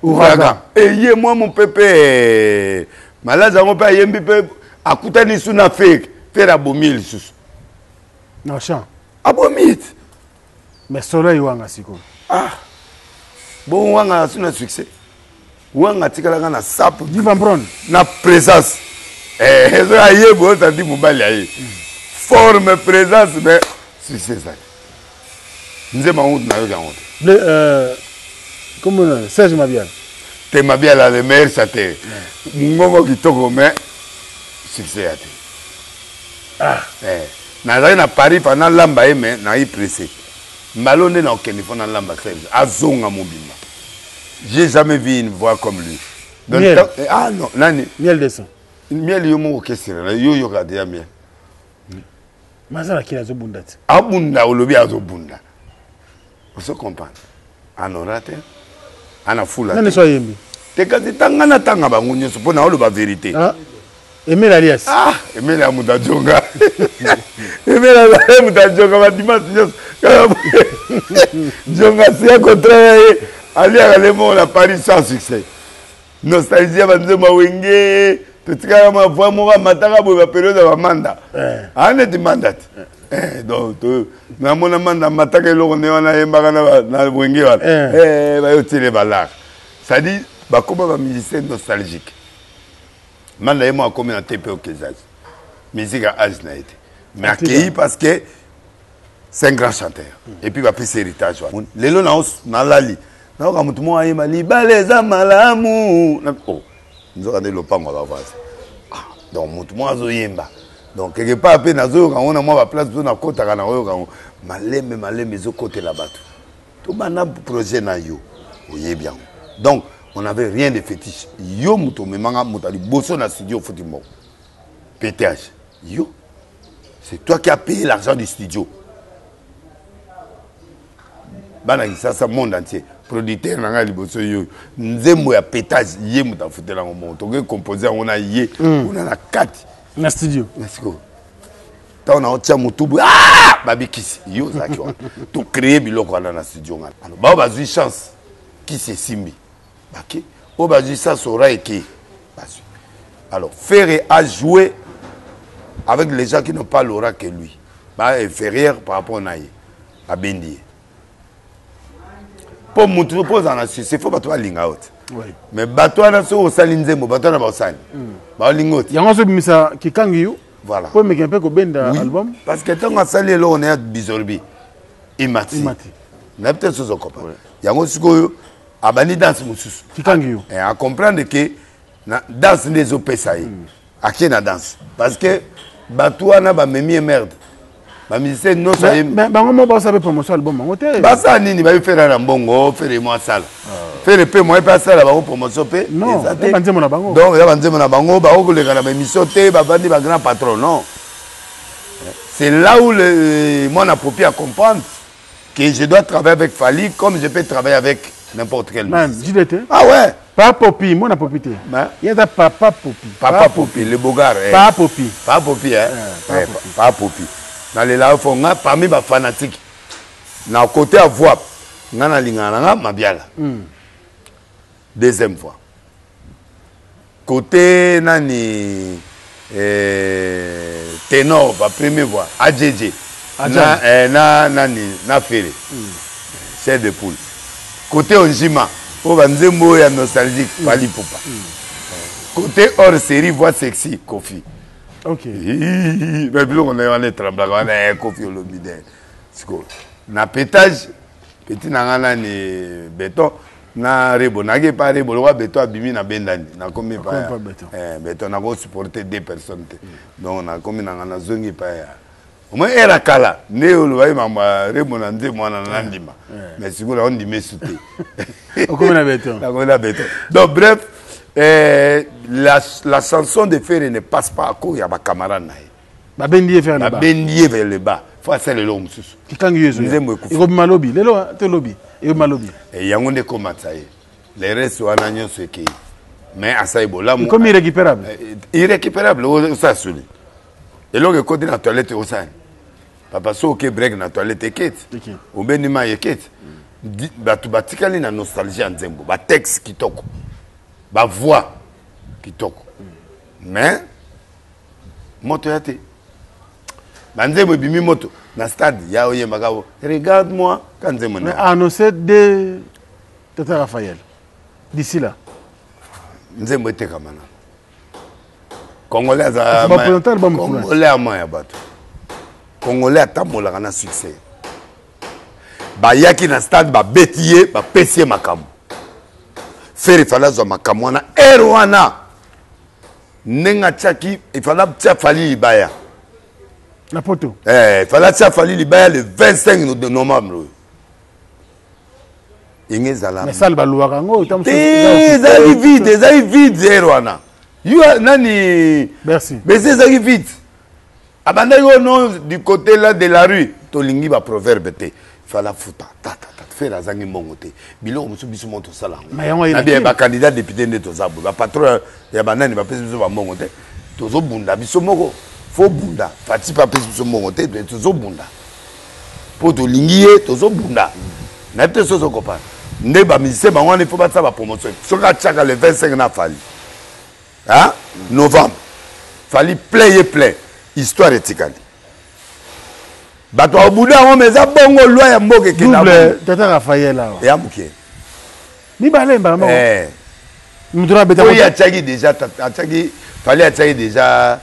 Ouragan. Eye mwa mopepe. Malage yango mpe ayembi mpe akutani su na Ferre. Ferre abomi ye lisusu. Na chant. Abomi ye. Mais soleil wanga sikoyo. Ah. Bon wanga asu na succès. Wanga atikalaka na sape. Diva Mbron. Na présence. Eh, ezo aye bo tandi mobali aye. Forme présence mais succès ezali. Nzembo yango nayoki yango te. Le euh, comment Serge Mabiala. Te Mabiala le meilleur chanteur. Mongongo kitoko mais succès ya te. Ah. Eh. Nazalaki na Paris fa nalamba ye mais nayi pressé. Mbalo nde nakokende fo nalamba Serge azonga mobimba. J'ai jamais vu une voix comme lui. Donc, miel. Ah non, nani? Miel de son. Miel yo moko kesira na yo yoka déjà miel. Mazala kila azobunda te. Abunda olobi azobunda. Ozo comprendre? Anora te. Ana fula. Nani so ayembi? Te kasi tanga na tanga bango nyonso mpo na oloba vérité. Ah. Emile Alias. Ah, Emile ya moto ajonga. Emile ya moto ajonga ba dimanche nyonso. Jonga siya contraire ye. Aliaka le moko na Paris sans succès. Nostalgie ya banzembo ya wenge. Totikaka ma voix moko amataka boye ba période ya ba manda. Eh. Ah neti manda te. Eh. Donc to namona manda amataka eloko nde wana ayembaka na wenge wana. Eh, eh bayo tiele balaka. C'est-à-dire bakoma ba musiciens nostalgiques. Manda ye moko akomi na TP Okezazi. Musique ya age na ye te. Mais akei parce que c'est un grand chanteur. Et puis bapesi héritage wana. Lelo na nalali. Nayoka moto moko ayemba libala eza malamu. Oh, nzoka nde lopango ya bavoisin. Ah, donc moto moko azoyemba. Donc quelque part mpe nazoyoka yango na mwa baplace mpe nakotaka nakoyoka yango. Malembe malembe ezokotela bato. Tobanda projet na yo oyebi yango. Donc on n'avait rien de fétiche. Yo moto omemanga moto ya liboso na studio ofuti moko. PTH. Yo. C'est toi qui as payé l'argent du studio. Bana Kinshasa monde entier. Producteur na ngai liboso yo. Nzembo ya pétage ye moto afutela yango moko. Tokoki composer yango na ye. Kuna na kati. Na studio. Na studio. Ntango naotia motu boye, ah! Babikisi. Yo ozalaki wana. To créer biloko wana na studio ngana. Alors, bao bazwi chance. Kisi esimbi. Bake. Oyo bazwi chance ora eke. Bazwi. Alors, Ferre a joué avec les gens qui n'ont pas l'aura que lui. Ba inférieur par rapport na ye. Abendi ye. Po mutu po ozala na succès, faut bato balinga yo te. Oui. Mais bato wana soki osali nzembo, bato wana baosali. Baolinga yo te. Yango azobimisa kikangi yo. Voilà. Po emeka mpe kobenda oui. album. Parce que ntango asali eloko na ya bizorbi, imati. Imati. Na peut-être sozo comprendre. Yango sikoyo abandi danse mosusu. Kikangi yo. Eh, a comprendre que na danse nde ezopesa ye. Akie na danse. Parce que bato wana bamemi ye merde. Ba musicien nyonso ayembi. Mais bango moko basala mpe promotion album yango te. Basala nini? Bayi Ferre na mbongo, Ferre mo asala. Ferre mpe moye mpe asala bango promotion mpe. Non, eza te. eza banzembo na bango. Donc eza banzembo na bango, bakoki koleka na ba émission te, bavandi ba grand patron non. C'est là où le, mwana Popi a comprendre que je dois travailler avec Fally comme je peux travailler avec n'importe quel Man, JDT. Ah ouais. Papa Popi, mwana Popi te. Il y a Papa Popi. Papa Popi, le beau gars. Eh. Papa Popi. Papa Popi, hein. Eh, Papa Popi. Dans les là, faut nga parmi ba fanatiques. Na côté à voix, nga na lingana nga mabiala. Deuxième fois. Côté nani eh, ténor, ba première voix, AJJ. Na, eh, na nani na Ferre. Chair de poule. Côté Onjima, oyo banzembo oyo ya nostalgique, Fally Ipupa. Côté hors série voix sexy, Koffi. OK. Mais biloko na ye wana etremblaka wana eh, Koffi Olomide. Sikoyo na pétage petit na nga nani beton na rebo nayaki epa rebo lokola beton abimi na bendani nakomi epa ya eh, beton nakosupporte deux personnes te donc nakomi nanga nazongi epa ya omoi era kala nde olobaki mambo ya rebo na nzembo wana nandima mais sikoyo naondima esu te okomi na beton nakomi na beton donc bref eh, la chanson de Ferre ne passe pas à cause ya bacamarade na ye. Babendi ye vers le bas. Babendi ye vers le bas. Faut asala eloko mosusu. Kikangi yo ezoya. Nzembo ekufa. Ekobima lobi. Lelo te lobi. Ekobima lobi. E yango nde ekomatisa ye. Le reste wana nyonso ekei. Mais asali bolamu. Ekomi irrécupérable. Irrécupérable osala soni. Eloko ekoti na toilette osala. Papa soki oke break na toilette eketi. Obendi mai eketi. Bato batikali na nostalgie ya nzembo. Ba texte kitoko. Ba voix kitoko. Mais moto ya te banzembo ebimi moto na stade ya oyembaka regarde moi ka nzembo na annoncé de tata Raphaël d'ici là nzembo etekama na congolais aza congolais ama ya bato congolais atambolaka na succès bayaki na stade babeti ye bapesi ye makambo Ferre fallait azwa makambo wana heure wana ndenge atiaki ifala atia Fally libaya na poto eh, ifala atia Fally libaya le 25 novembre oyo enge ezala mais salle baluwaka yango te ezalaki vide ezalaki vide heure wana yo nani merci besi ezalaki vide abandaki oyo non du côté là de la rue tolingi ba proverbe te fala futa tata tata Ferre azangi mbongo te biloko mosusu biso moko tosala yango na bien ba candidat député nde toza boye ba patron ya banani bapesi biso bambongo te tozobunda biso moko fo bunda Fatshi mpe apesi biso mbongo te tozobunda mpo tolingi ye tozobunda nayebi te soki ozokopana nde bamusicien bango wana ifo basala bapromotion soki atiaka le 25 na Fally hein? Novembre Fally plein ye plein histoire etikali bato babuda yango ma eza bongo loi ya mboka ekenda tata Raphaël awa ya moke mibale mbala moko eh. moto na beta oyo atiaki déjà atiaki Fally atiaki déjà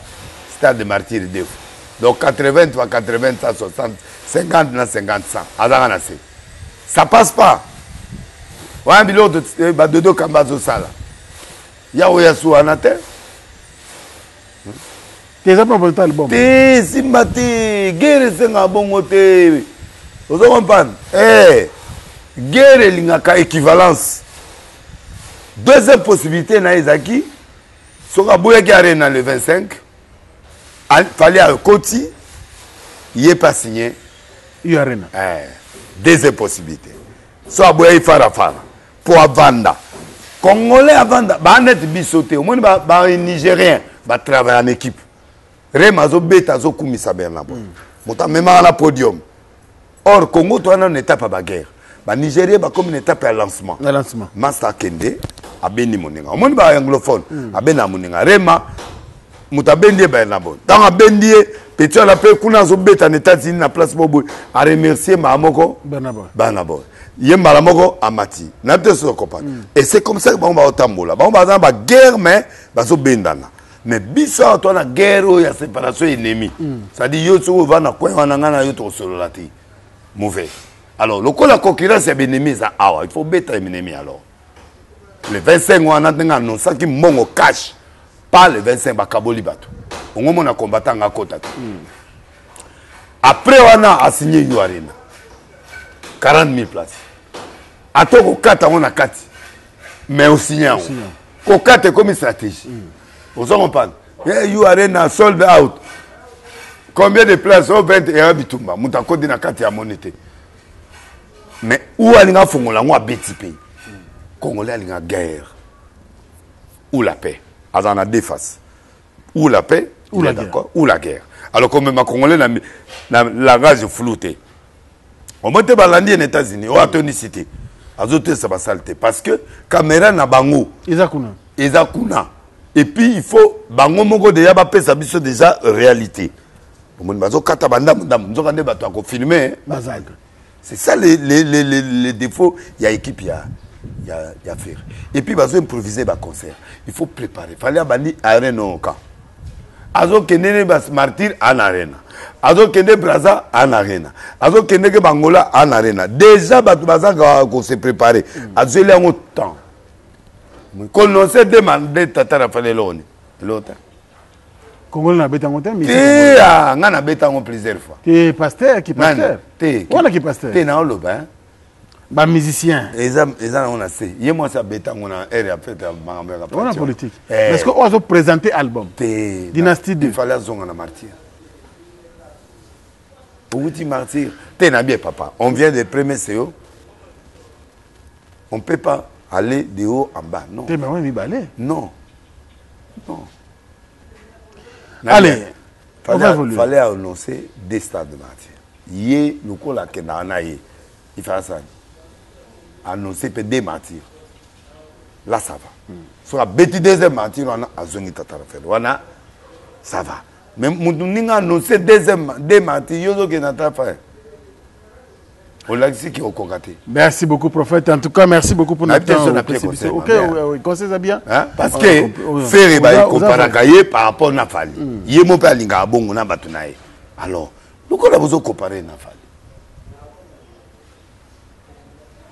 stade de martyr deux fois donc 80 fois 80 160 50 na 50 100 azaka na se ça passe pas wana biloko badodo kamba azosala ya oyo asuwana te te eza mpo na album te esimba te guerre esengaka bongo te ozo comprendre eh, guerre elingaka équivalence deuxième possibilité na ye ezalaki soki aboyaki arena le 25 Fally akoti ye mpe asigne U arena eh, deuxième possibilité so aboyaki farafara mpo avanda congolais avanda baa neti biso te omoni banigérien ba batravaille en équipe rem azobeta azokumisa Burna Boy moto amemaka na podium or congo toza nano na étape ya baguerre banigérien bakomi na étape ya lancement na lancement master akende abendi moninga omoni baanglophone abendaka moninga rema moto abendi ye Burna Boy ntango abendi ye petit wana mpe kuna azobeta na états-unis na place moko boye aremercie mbala moko Burna Boy ye mbala moko amati nayebi te soki okopana et c'est comme ça que bango baotambola bango baza na baguerre mais bazobendana mais biso awa toza na guerre oyo ya séparation ennemi c'est-à-dire yo soki ova na coin wana ngai na yo tokosolola te mauvais alors lokola concurrence ya baennemi eza awa il faut beta ennemi alors le 25 wana ndenge annonçaki mbongo cash pas le 25 bakaboli bato ongo mona combattant nga akota te après wana asigné U Arena 40 000 places ata kokata yango na kati mais osigne yango kokata ekomi stratégie ozo comprendre U Arena sold out. Combien de places o 20 eya bitumba moto akoti na kati ya moni te. Mais ou alinga afongola yango abeti mpe. Congolais alinga guerre ou la paix. Aza na deux faces. Ou la paix ou la guerre. Ou la guerre. Alors komema Congolais na, na langage flou te. Omoni te balandi ye na États-Unis, oyo atondisi te. Azotesa basale te parce que caméra na bango eza kuna. Eza kuna. Et puis il faut bango moko déjà bapesa biso déjà réalité. Omoni bazokata bandambu ndambu nzoka nde bato ya kofilme bazali. C'est ça le défaut ya équipe ya ya ya Ferre. Et puis bazo improviser ba concert. Il faut préparer. Fallait abandi arène au camp. Azokende ne ba martyr en arena. Azokende Brazza en arena. Azokende ke Bangola en arena. Déjà bato baza ko se préparer. Azweli yango temps. Kononse demande tata Raphaël Eloni. Elota. Congolais na beta ngote mais te ah nga na beta ngo plusieurs fois. Te pasteur ki pasteur. Te. Wana ki pasteur. Te na oloba hein. Ba musicien. Eza eza na ona se. Ye mwasi abeta ngo na air ya fête ya makambo ya Wana politique. Eh. Parce que ozo présenter album. Te. Dynastie 2. Il fallait azonga na martyr. Outi martyr. Te na bien papa. On vient de premier CO. On peut pas aller de haut en bas. Non. Te mais on mibale. Non. Non. Allez, on va évoluer. Fallait annoncer des stades de martyrs. Ye lokola akendaka na ye. Il fallait ça. Annoncer pe des martyrs. Là ça va. So abeti deuxième martyr wana azongi tata Raphaël. Wana ça va. Mais mutu ninga annoncer deuxième des martyrs yo ozokende na tata Raphaël. Olakisi ki okoka te. Merci beaucoup prophète. En tout cas, merci beaucoup pour notre temps. OK, oui, conseil ça bien. Hein? Parce que Ferre ba comparaka ye par rapport na Fally. Ye mo pe alingaka bongo na bato na ye. Alors, lokola bozo comparer na Fally.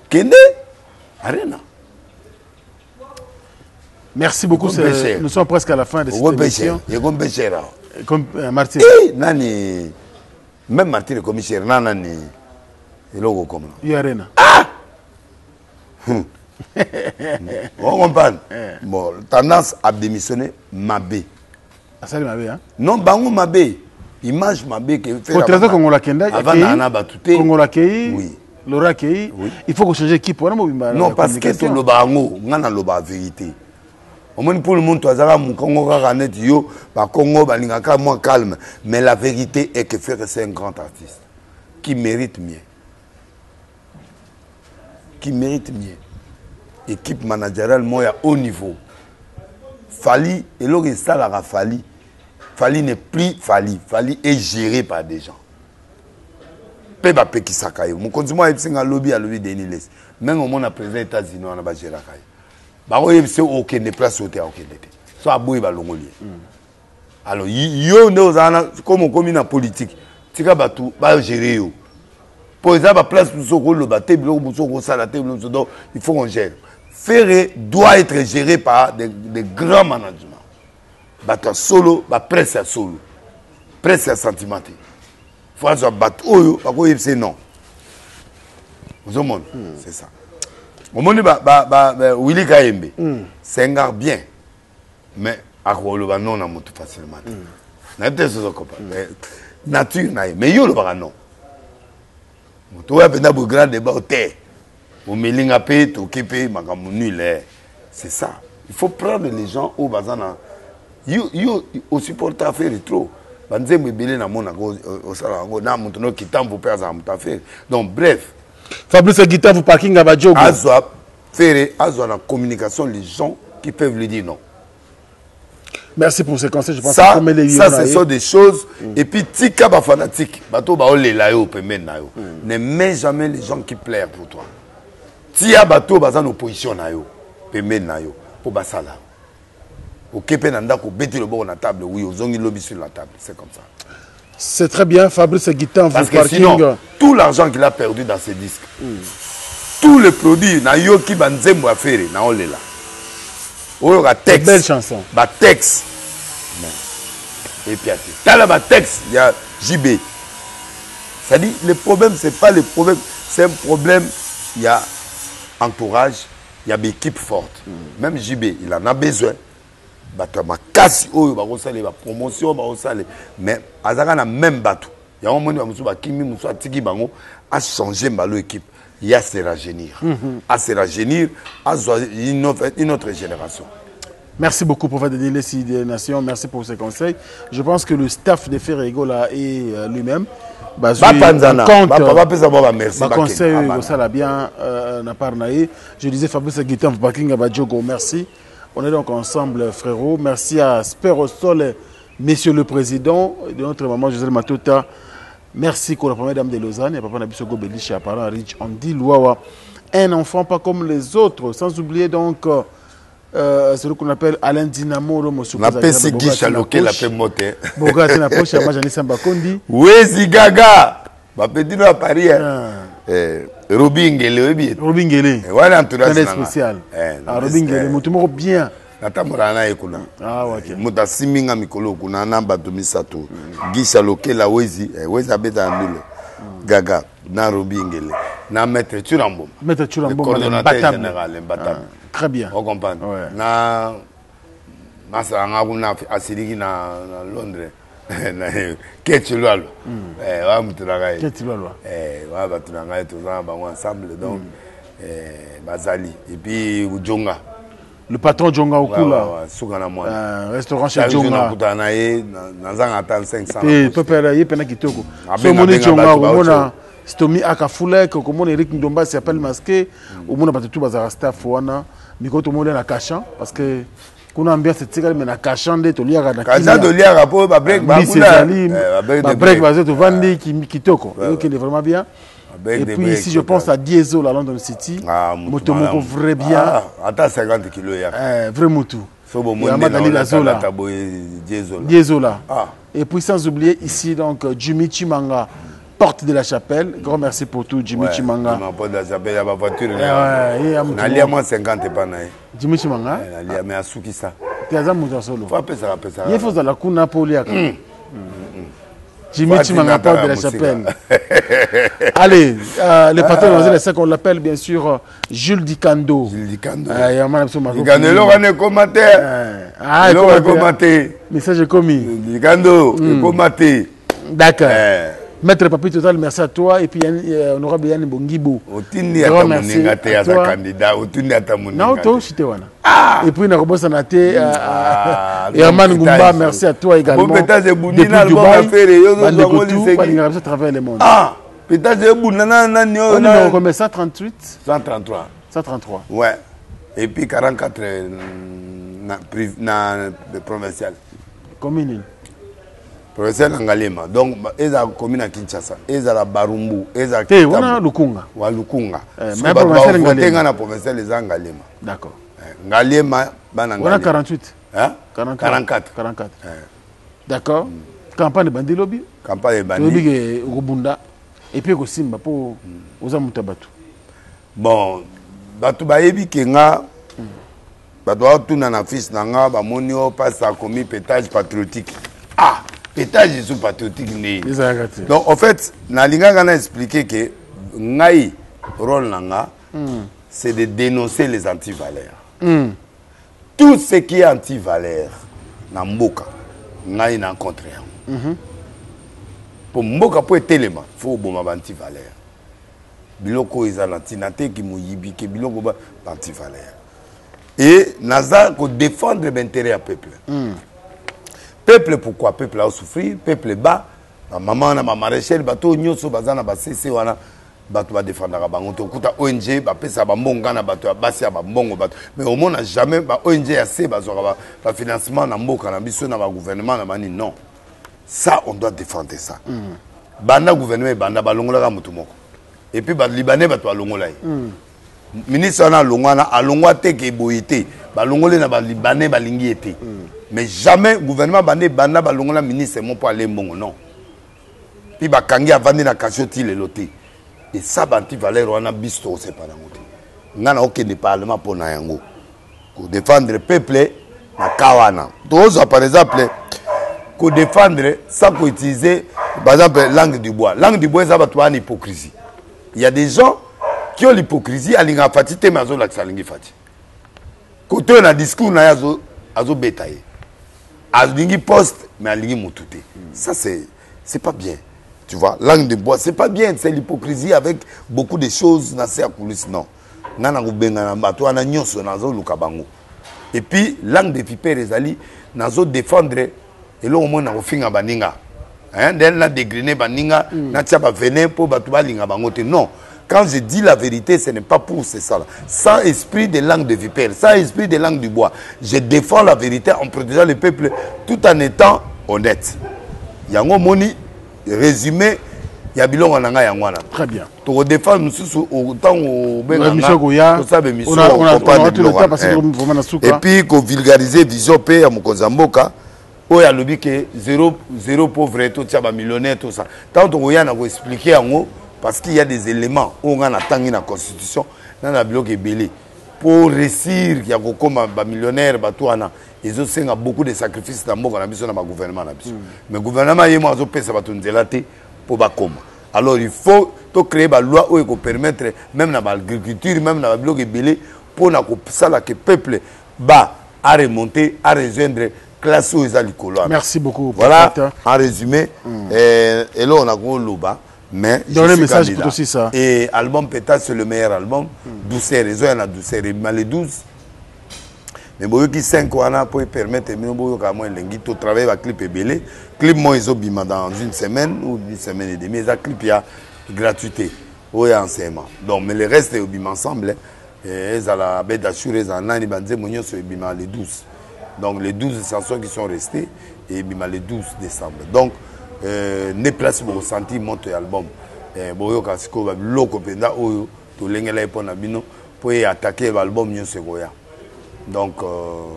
Kende arena. Merci beaucoup. Nous sommes presque à la fin de cette émission. Comme Martin. Eh, nani Même martyr ekomi cher na nani eloko okoma. Yo arena. Ah! On comprend. Eh. Bon, tendance à démissionner mabe. Asali mabe hein? Non, bango mabe. Image mabe que fait. Trésor Kongola kenda. Avant na batu te. Kongola kei. Oui. Laura kei. Oui. Il faut qu'on change équipe wana mobimba. Non, parce que to loba yango, nga na loba vérité. Omoni pour le monde azalaka mokongo kaka neti yo bakongo balingaka mwa calme, mais la vérité est que Ferre c'est un grand artiste qui mérite mieux, qui mérite mieux équipe managériale moko ya haut niveau. Fally eloko esalaka Fally, Fally n'est plus Fally, Fally est géré par des gens mpe bapekisaka ye. Mokonzi moko ayebisi nga lobi, alobi Denis Lessie menge omona président États-Unis wana bagéraka ye, bakoyebisa okende place oyo te, akokende te, so aboyi balongoli ye. Alors yo nde ozala na comme okomi na politique, tika bato bagere yo mpo eza baplace mosusu okoloba te, biloko mosusu okosala te, biloko mosusu. Donc il faut qu'on gère. Ferre doit être géré par des grands managements, bato ya solo, bapresse ya solo, presse ya sentiment te. Faut azwa bato oyo bakoyebisa ye non. Ozomona, c'est ça. Omoni ba, ba, ba, ba, Willy Kayembe, c'est un gars bien, mais akoloba non na motu facilement te. Nayebi te soki okopa nature na ye, mais yo olobaka non. Moto oyo mpenza boye grand débat te, omelinga mpe toke mpe makambo nul. C'est ça, il faut prendre les gens oyo baza na yo. Yo osupporte affaire trop, banzembo ebele namonaka osala yango na moto no kitambo mpe azala moto affaire. Donc bref, Fabrice Guitavu parking à Badjogo. Azwa Ferre, azwa na communication les gens qui peuvent lui dire non. Merci pour ces conseils. Je pense ça, que les ça ce sont des choses. Et puis tika ba fanatique, bato ba olela yo pembeni na yo. Ne mets jamais les gens qui plairent pour toi. Tia bato baza na opposition na yo, pembeni na yo, po basala. Okepe na ndako obeti loboko na table, oui, ozongi lobi sur la table, c'est comme ça. C'est très bien, Fabrice Guitan, Parce que parking. Sinon, tout l'argent qu'il a perdu dans ses disques, tous les produits, na yoki ba nzembo ya Ferre, na olela. Oyo ka texte. Belle chanson. Ba texte. Mais, et puis, tala ba texte, il y a JB. C'est-à-dire, le problème, c'est pas le problème, c'est un problème, il y a entourage, il y a des équipes fortes. Même JB, il en a besoin. Bato ya makasi oyo bakosala ba promotion bakosala, mais azaka na même bato. Yango moni ba mosusu bakimi, mosusu atiki bango, a changer mbalo équipe. Ya se rajeunir. A se rajeunir, azwa une autre génération. Merci beaucoup, prophète de Lessie des Nations. Merci pour ces conseils. Je pense que le staff de Ferre Gola et lui-même, Bapanzana, bapesa bango ba merci. Ba conseil osala bien na part na ye. Je disais Fabrice Guitan Bakinga Badjogo, merci. On est donc ensemble, frérot. Merci à Spero Sol, monsieur le président, de notre maman Joselle Matota. Merci pour la première dame de Lausanne, et papa Nabiso Gobelisha, parent Rich Andy Luawa. Un enfant pas comme les autres, sans oublier donc celui qu'on appelle Alain Dinamo, l'homme au Napesi Guy Lokela pe mote. Boga na poche ya Majani Samba Kondi. Wezi Gaga. Ba petit à Paris. Hein. Eh, Robi Ngele oyebi. Robi Ngele. Eh, wana entourage na spécial. Eh, ah, Robi Ngele mutu moko bien. Natambola na ye kuna. Ah, okay. Moto asimbi nga mikolo kuna na bato misato. Gisha Lokela Wezi, eh, Wezi abeta na ndule. Gaga na Robi Ngele na Maître Churamboma. Maître Churamboma, le coordonnateur général Mbatable. Ah, très bien. On comprend. Ouais. Na masala nga kuna asiliki na Londres. Keti Lwalwa. Eh, wa mutu na ngai. Keti Lwalwa. Eh, wa bato na ngai toza na bango ensemble donc eh, bazali et puis Djonga. Le patron Djonga Okula. Ouais, ouais, ouais, suka na mwana. Restaurant chez Djonga. Nakutana na ye nazanga ata 500. Eh, pepela ye pena kitoko. So moni Djonga omona Stomi Akafulek, okomona Eric Ndomba s'appelle masqué, omona bato tout bazara staff wana, miko tomona na cachant parce que kuna ambiance etikali mais na cachant nde toliaka na kimia. Toliaka po ba break ba kuna. Ba break bazo tovandi kitoko. Ekende vraiment bien. Et puis ici, je pense à Diesel à London City. Ah, moto moko vrai bien. Ah, ata 50 kilos ya. Eh, vrai mutu. So bon monde na boye Diesel. Diesel. Ah. Et puis sans oublier ici donc Jimmy Chimanga, porte de la chapelle. Grand merci pour tout Jimmy Chimanga. Ma porte de la chapelle, ya ba voiture. Eh ouais, na lia moi 50 pa na ye. Jimmy Chimanga. Na lia mais asukisa. Te aza mutu solo. Fa pesa pesa. Ye faut la kuna po liaka. Jimmy Chimanga, porte de la chapelle. Allez, le patron de la qu'on l'appelle bien sûr Jules Dikando. Jules Dikando. Dikando, eloko wana ekoma te. Eloko ekoma te. Message ekomi. Dikando, ekoma te. D'accord. Maître Papi Total, merci à toi. Et puis, honorable Yann Bongibo. Otindi ata moninga te aza candidat. Otindi ata moninga. Non, to chite wana. Et puis, nakobosa na te Herman Ngumba, merci à toi également. Bon, peut-être Depuis na Dubaï, affaire yo zo Bandeko tout, balingaka biso à travers le monde. Ah, peut-être ebunda na nani oyo On numéro combien? 138? 133. 133. Ouais. Et puis 44 na na provincial. Commune. Provincial na Ngaliema. Donc eza commune ya Kinshasa, eza la Barumbu, eza Te wana Lukunga. Wa Lukunga. Mais provincial Ngaliema. Nga na provincial eza Ngaliema. D'accord. Ngaliema bana Ngaliema. Wana 48. Hein? 44. 44. 44. D'accord. Campagne bandi lobby. Campagne bandi. Lobi ke okobunda et puis ekosimba po oza mutu ya bato. Bon, bato bayebi ke nga bato batuna na fils na nga bamoni oyo mpasi akomi pétage patriotique. Ah, pétage esu patriotique nde. Ezalaka te. Donc en fait, nalingaka na expliquer que ngai rôle na nga c'est de dénoncer les antivaleurs. Tout ce qui est antivaleur na mboka ngai na contre yango. Po mboka po etelema, faut oboma ba antivaleur. Biloko oyo eza na ntina te, ki moyibi ke biloko ba antivaleur. Et naza ko défendre l'intérêt ya peuple. Peuple pourquoi? Peuple a souffrir, peuple bas, ba maman na ba maraîchère, bato nyonso baza na ba CC wana bato ba défendaka bango te. Okuta ONG ba pesa ba mbongo na bato ya basi ya ba mbongo bato. Mais au moins jamais ba ONG ya C bazwaka ba financement na mboka na biso na ba gouvernement na bani non. Ça on doit défendre ça. Banda gouvernement banda balongolaka mutu moko. Et puis ba Libanais bato balongola ye. Ministre wana alongwa na alongwa te ke boye te. Balongole na ba Libanais balingi ye te. Mais jamais gouvernement bande banda balongola ministre moko ale mbongo non. Puis bakangi avandi na kasio ti lelo te. Et ça ba anti-valeur wana biso tosepana yango te. Nga na okende parlement mpo na yango. Ko défendre peuple na ka wana. Tozwa par exemple ko défendre sans ko utiliser par exemple langue du bois. Langue du bois eza bato bana hypocrisie. Il y a des gens qui ont l'hypocrisie, alinga fati te mais azolakisa alingi fati. Koto na discours na ye azo Azobeta ye. Alingi poste mais alingi mutu te. Ça c'est c'est pas bien. Tu vois, langue de bois, c'est pas bien, c'est l'hypocrisie avec beaucoup de choses na se ya coulisse non. Nga na kobengana bato wana nyonso nazoluka bango. Et puis langue de vipère ezali nazo défendre eloko moko na kofinga baninga. Hein, nde na dégriner baninga, mm. na tia ba venin po bato balinga bango te. Non. Quand je dis la vérité, ce n'est pas pour c'est ça. Là. Sans esprit de langue de vipère, sans esprit de langue du bois. Je défends la vérité en protégeant le peuple tout en étant honnête. Yango moni résumé ya bilongo na ngai yango wana. Très bien. Toko défendre mosusu ntango obenga nga tosala émission comprendre biloko wana. Et puis ko vulgariser vision mpe ya mokonzi ya mboka oyo alobi ke zero, zero pauvre totia ba millionnaire tout ça. Ntango tokoya na ko expliquer yango parce qu'il y a des éléments oyo ngai natangi na constitution na na biloko ebele pour réussir ya kokoma ba millionnaire bato wana ezosenga beaucoup de sacrifices na mboka na biso na ba gouvernement na biso. Mais gouvernement ye moko azopesa bato nzela te mpo bakoma. Alors il faut to créer ba loi oyo ekopermettre même na ba agriculture même na ba biloko ebele mpo na kosala ke peuple ba a remonter a rejoindre classe oyo eza likolo wana. Merci beaucoup. Voilà en résumé mm. eh, eloko nakoloba mais je suis message pour aussi ça. Et album peut-être c'est le meilleur album. Mm. Douceur, ezoya na douceur ebima le 12. Mais boyoki 5 wana pour permettre bino boyoka mwa elengi to travailler ba clip ebele. Clip moi ezobima dans une semaine ou une semaine et demie eza clip ya gratuité oyo ya enseignement. Donc mais le reste ebima ensemble ezala Abed Achour ezala nani ba nzembo nyonso ebima le 12. Donc les 12 chansons qui sont restées ebima le 12 décembre. Donc euh, nde place bokosentir moto ya album eh, boyoka sikoyo babiloko mpenza oyo tolengela ye mpo na bino mpo ye atake baalbum nyonso ekoya donc euh,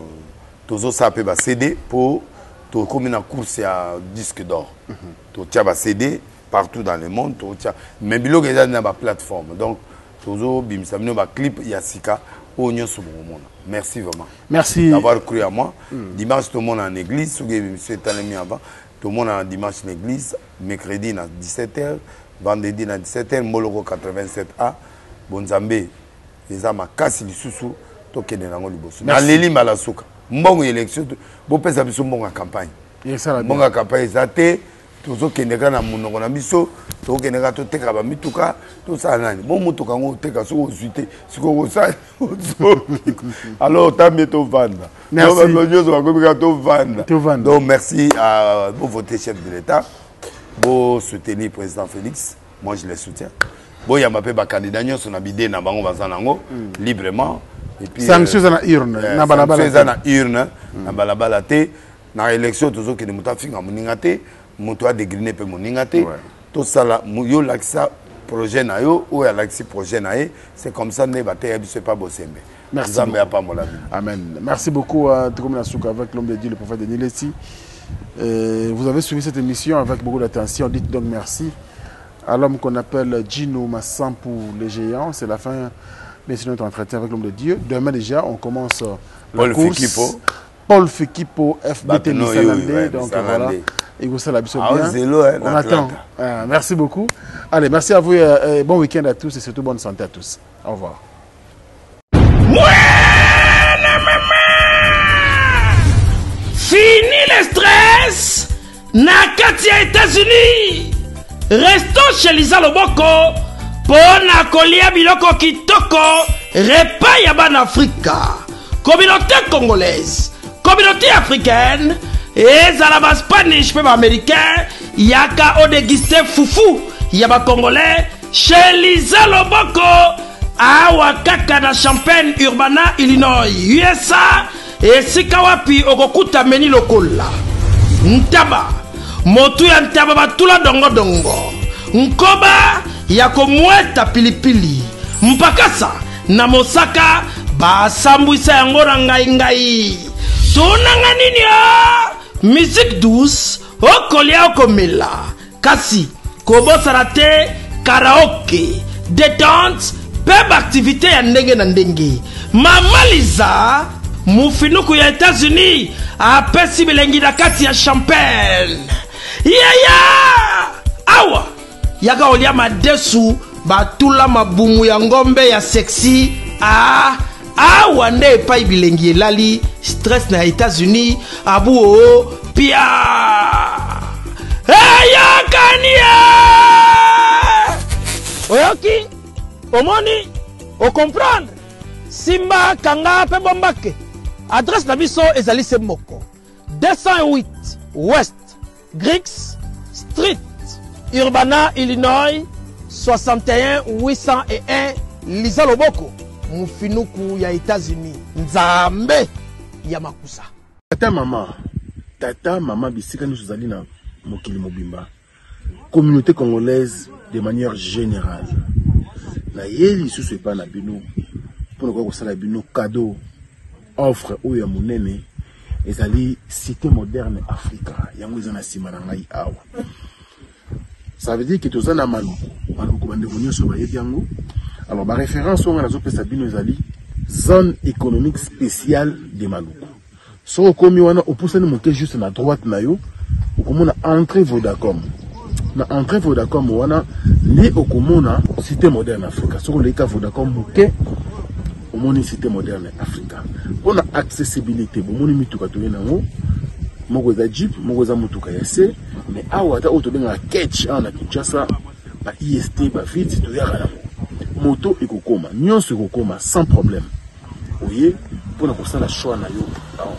tozosala mpe ba cd mpo tokomi na course ya disque d'or mm -hmm. totia ba cd partout dans le monde totia mais biloko eza na baplateforme donc tozobimisa bino baclip ya sika oyo nyonso bokomona. Merci vraiment. Merci d'avoir cru à moi. Mm. Dimanche tomona en église soki émission etalemi avant tomona dimanche na église, mercredi na 17h, vendredi na 17h, Mboloko 87A. Bonzambe eza makasi lisusu tokende nango liboso. Naleli mbala suka. Mbongo ya élection bopesa biso mbongo ya campagne. Mbongo ya campagne eza te. Tozokende kaka na monoko na biso, tokokende kaka toteka bamituka, tosala nani bo motuka yango oteka soki ozwi te sikoyo kosala alors otambi tovanda nyonso bakomi kaka tovanda. Donc merci à bovoter chef de l'État, bo soutenir président Félix, moi je le soutiens. Boyamba mpe bacandidat nyonso na bide na bango baza nango librement. Et puis sanction eza na urne na balabala, eza na urne na balabala te. Na élection tozokende moto afinga moninga te, moto adegrine mpe moninga te. Tosala yo lakisa projet na yo, oyo alakisi projet na ye, c'est comme ça nde bateya biso epa Bosembe. Nzambe apambola bino. Amen. Merci beaucoup à Tokomi na suka avec l'homme de Dieu, le prophète Denis Lessie. Vous avez suivi cette émission avec beaucoup d'attention. Dites donc merci à l'homme qu'on appelle Gino Massampou, les géants. C'est la fin de notre entretien avec l'homme de Dieu. Demain déjà, on commence la Paul course. Fikipo. Paul Fikipo, FBT Bato no Missalande. yo, ouais, Donc Missalande. voilà. Et vous, ça, la biso Ah, bien. zélo, hein, On na attend. Atlanta. Merci beaucoup. Allez, merci à vous et bon week-end à tous et surtout bonne santé à tous. Au revoir. Fini le stress na kati ya États-Unis. Restons chez Lisa Loboko mpo na kolia biloko kitoko, repas ya bana Afrika, communauté congolaise, communauté africaine, ezala ba Spanish mpe ba américain, yaka odeguste fufu ya ba congolais chez Lisa Loboko awa kaka na Champaign Urbana, Illinois, USA, esika wapi okokuta meni lokola ntaba, motu ya ntaba batula dongodongo, nkoba ya komweta pilipili, mpakasa na mosaka basambwisa yango na ngai ngai. Tunanga nini o musique douce okolia okomela, kasi kobosana te karaoke, détente mpe baaktivité ya ndenge na ndenge. Mama Liza mufinuku ya États-Unis apesi bilengi na kati ya Champagne. Yaya awa yaka olia madesu batula mabumu ya ngombe ya sexy. Ah, Awa nde epai bilengi elali, stress na Etats-Unis, abu oo pia. Eyokani ye! Oyoki? Omoni? Okomprendre? Simba, kanga pe bombake. Adresse na biso ezali se moko. 208 West Griggs Street, Urbana, Illinois 61 801. Liza Loboko, mufinuku ya Etats-Unis. Nzambe ya makusa. Tata mama, tata mama bisika nyonso ozali na mokili mobimba, communauté congolaise de manière générale, naye lisusu epai na bino mpo na koya kosala bino cadeau offre oyo ya monene. Ezali cité moderne Africa, yango eza na nsima na ngai awa. Ça veut dire que toza na Maluku. Maluku bandeko nyonso bayebi yango. Alors ba référence oyo ngai nazopesa bino ezali zone économique spéciale de Maluku. Soki okomi wana opusani moke juste na droite na yo okomona entrée Vodacom. Na entrée Vodacom wana nde okomona cité moderne Africa. Soki oleki ka Vodacom moke omoni cité moderne Africa. Pona accessibilité bomoni mituka toye nango, moko eza jeep, moko eza motuka ya se, mais awa ata oyo tobengaka ketch awa na Kinshasa, ba IST ba vite toyaka nango, moto ekokoma, nyonso ekokoma sans problème. Oye pona kosala choix na yo awa.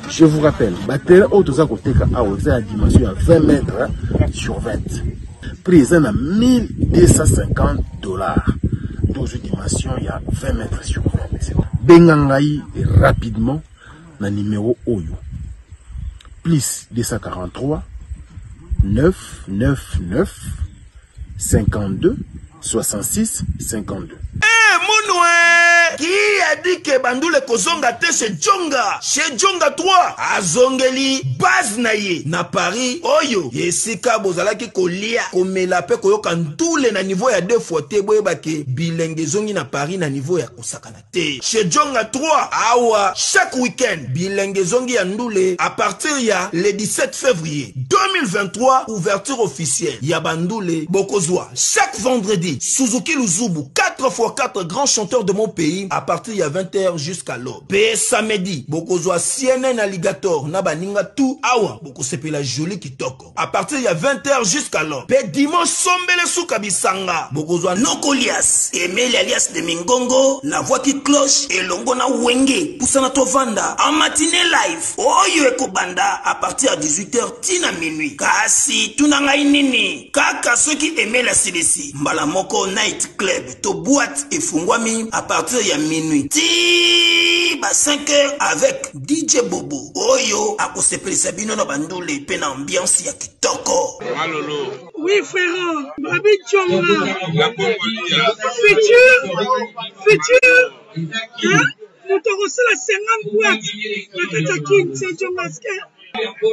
Je vous rappelle, ba terrain oyo toza koteka awa eza ya dimension ya 20 mètres sur 20. Prix eza na 1250 dollars. Tozwi dimension ya 20 mètres sur 20. Benga ngai rapidement na numéro oyo. Plus 243 9 9 9 52 66 52. Eh, munwe! Qui a dit que bandule kozonga te chez Djonga? Chez Djonga 3 azongeli base na ye na Paris oyo esika bozalaki kolia, komela pe koyoka ndule na niveau ya 2 fois te. Boyeba ke bilenge ezongi na Paris na niveau ya kosakana te. Chez Djonga 3 awa chaque week-end bilenge ezongi ya ndule à partir ya le 17 février 2023, ouverture officielle ya bandule bokozwa chaque vendredi Suzuki Luzubu 4x4 grand chanteur de mon pays à partir ya vingt heures jusqu'à l'aube. Pe samedi bokozwa CNN Alligator na baninga tout awa bokosepela joli kitoko à partir ya vingt heures jusqu'à l'aube. Pe dimanche sombele suka bisanga bokozwa Nokolias Emeli alias de Mingongo la voix qui cloche elongo na Wenge pusana tovanda en matinée live oyo ekobanda à partir ya dix-huit heures ti na minuit. Kasi tuna ngai nini kaka soki Emeli asilisi mbala moko night club to boîte efungwami à partir ya minuit ti ba 5 heures avec DJ Bobo oyo akosepelisa bino na bandule pe na ambiance ya kitoko. Malolo. Oui frère, Babi Djonga. Futur, futur. Hein? Moto akosala 50 boîte na kati ya Kin, c'est Djonga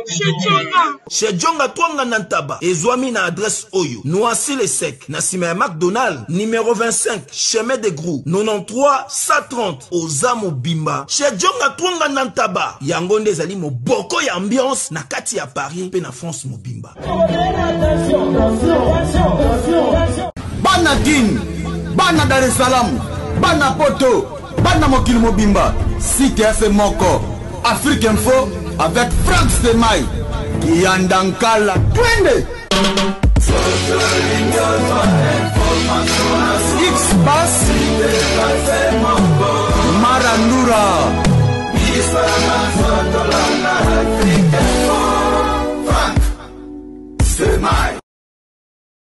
Chez Djonga. Chez Djonga Twanga na Ntaba ezwami na adresse oyo Noisy le Sec na sima ya McDonald numéro 25 chemin de Grou 93 130 oza mobimba. Chez Djonga Twanga na Ntaba yango nde ezali moboko ya ambiance na kati ya Paris pe na France mobimba. Bana Kin, bana Dar es Salaam, bana Poto, bana mokili mobimba, site ya se moko Afrique Info avec Franck Stemay Kiyanda Nkala twende X-Bass Marandura.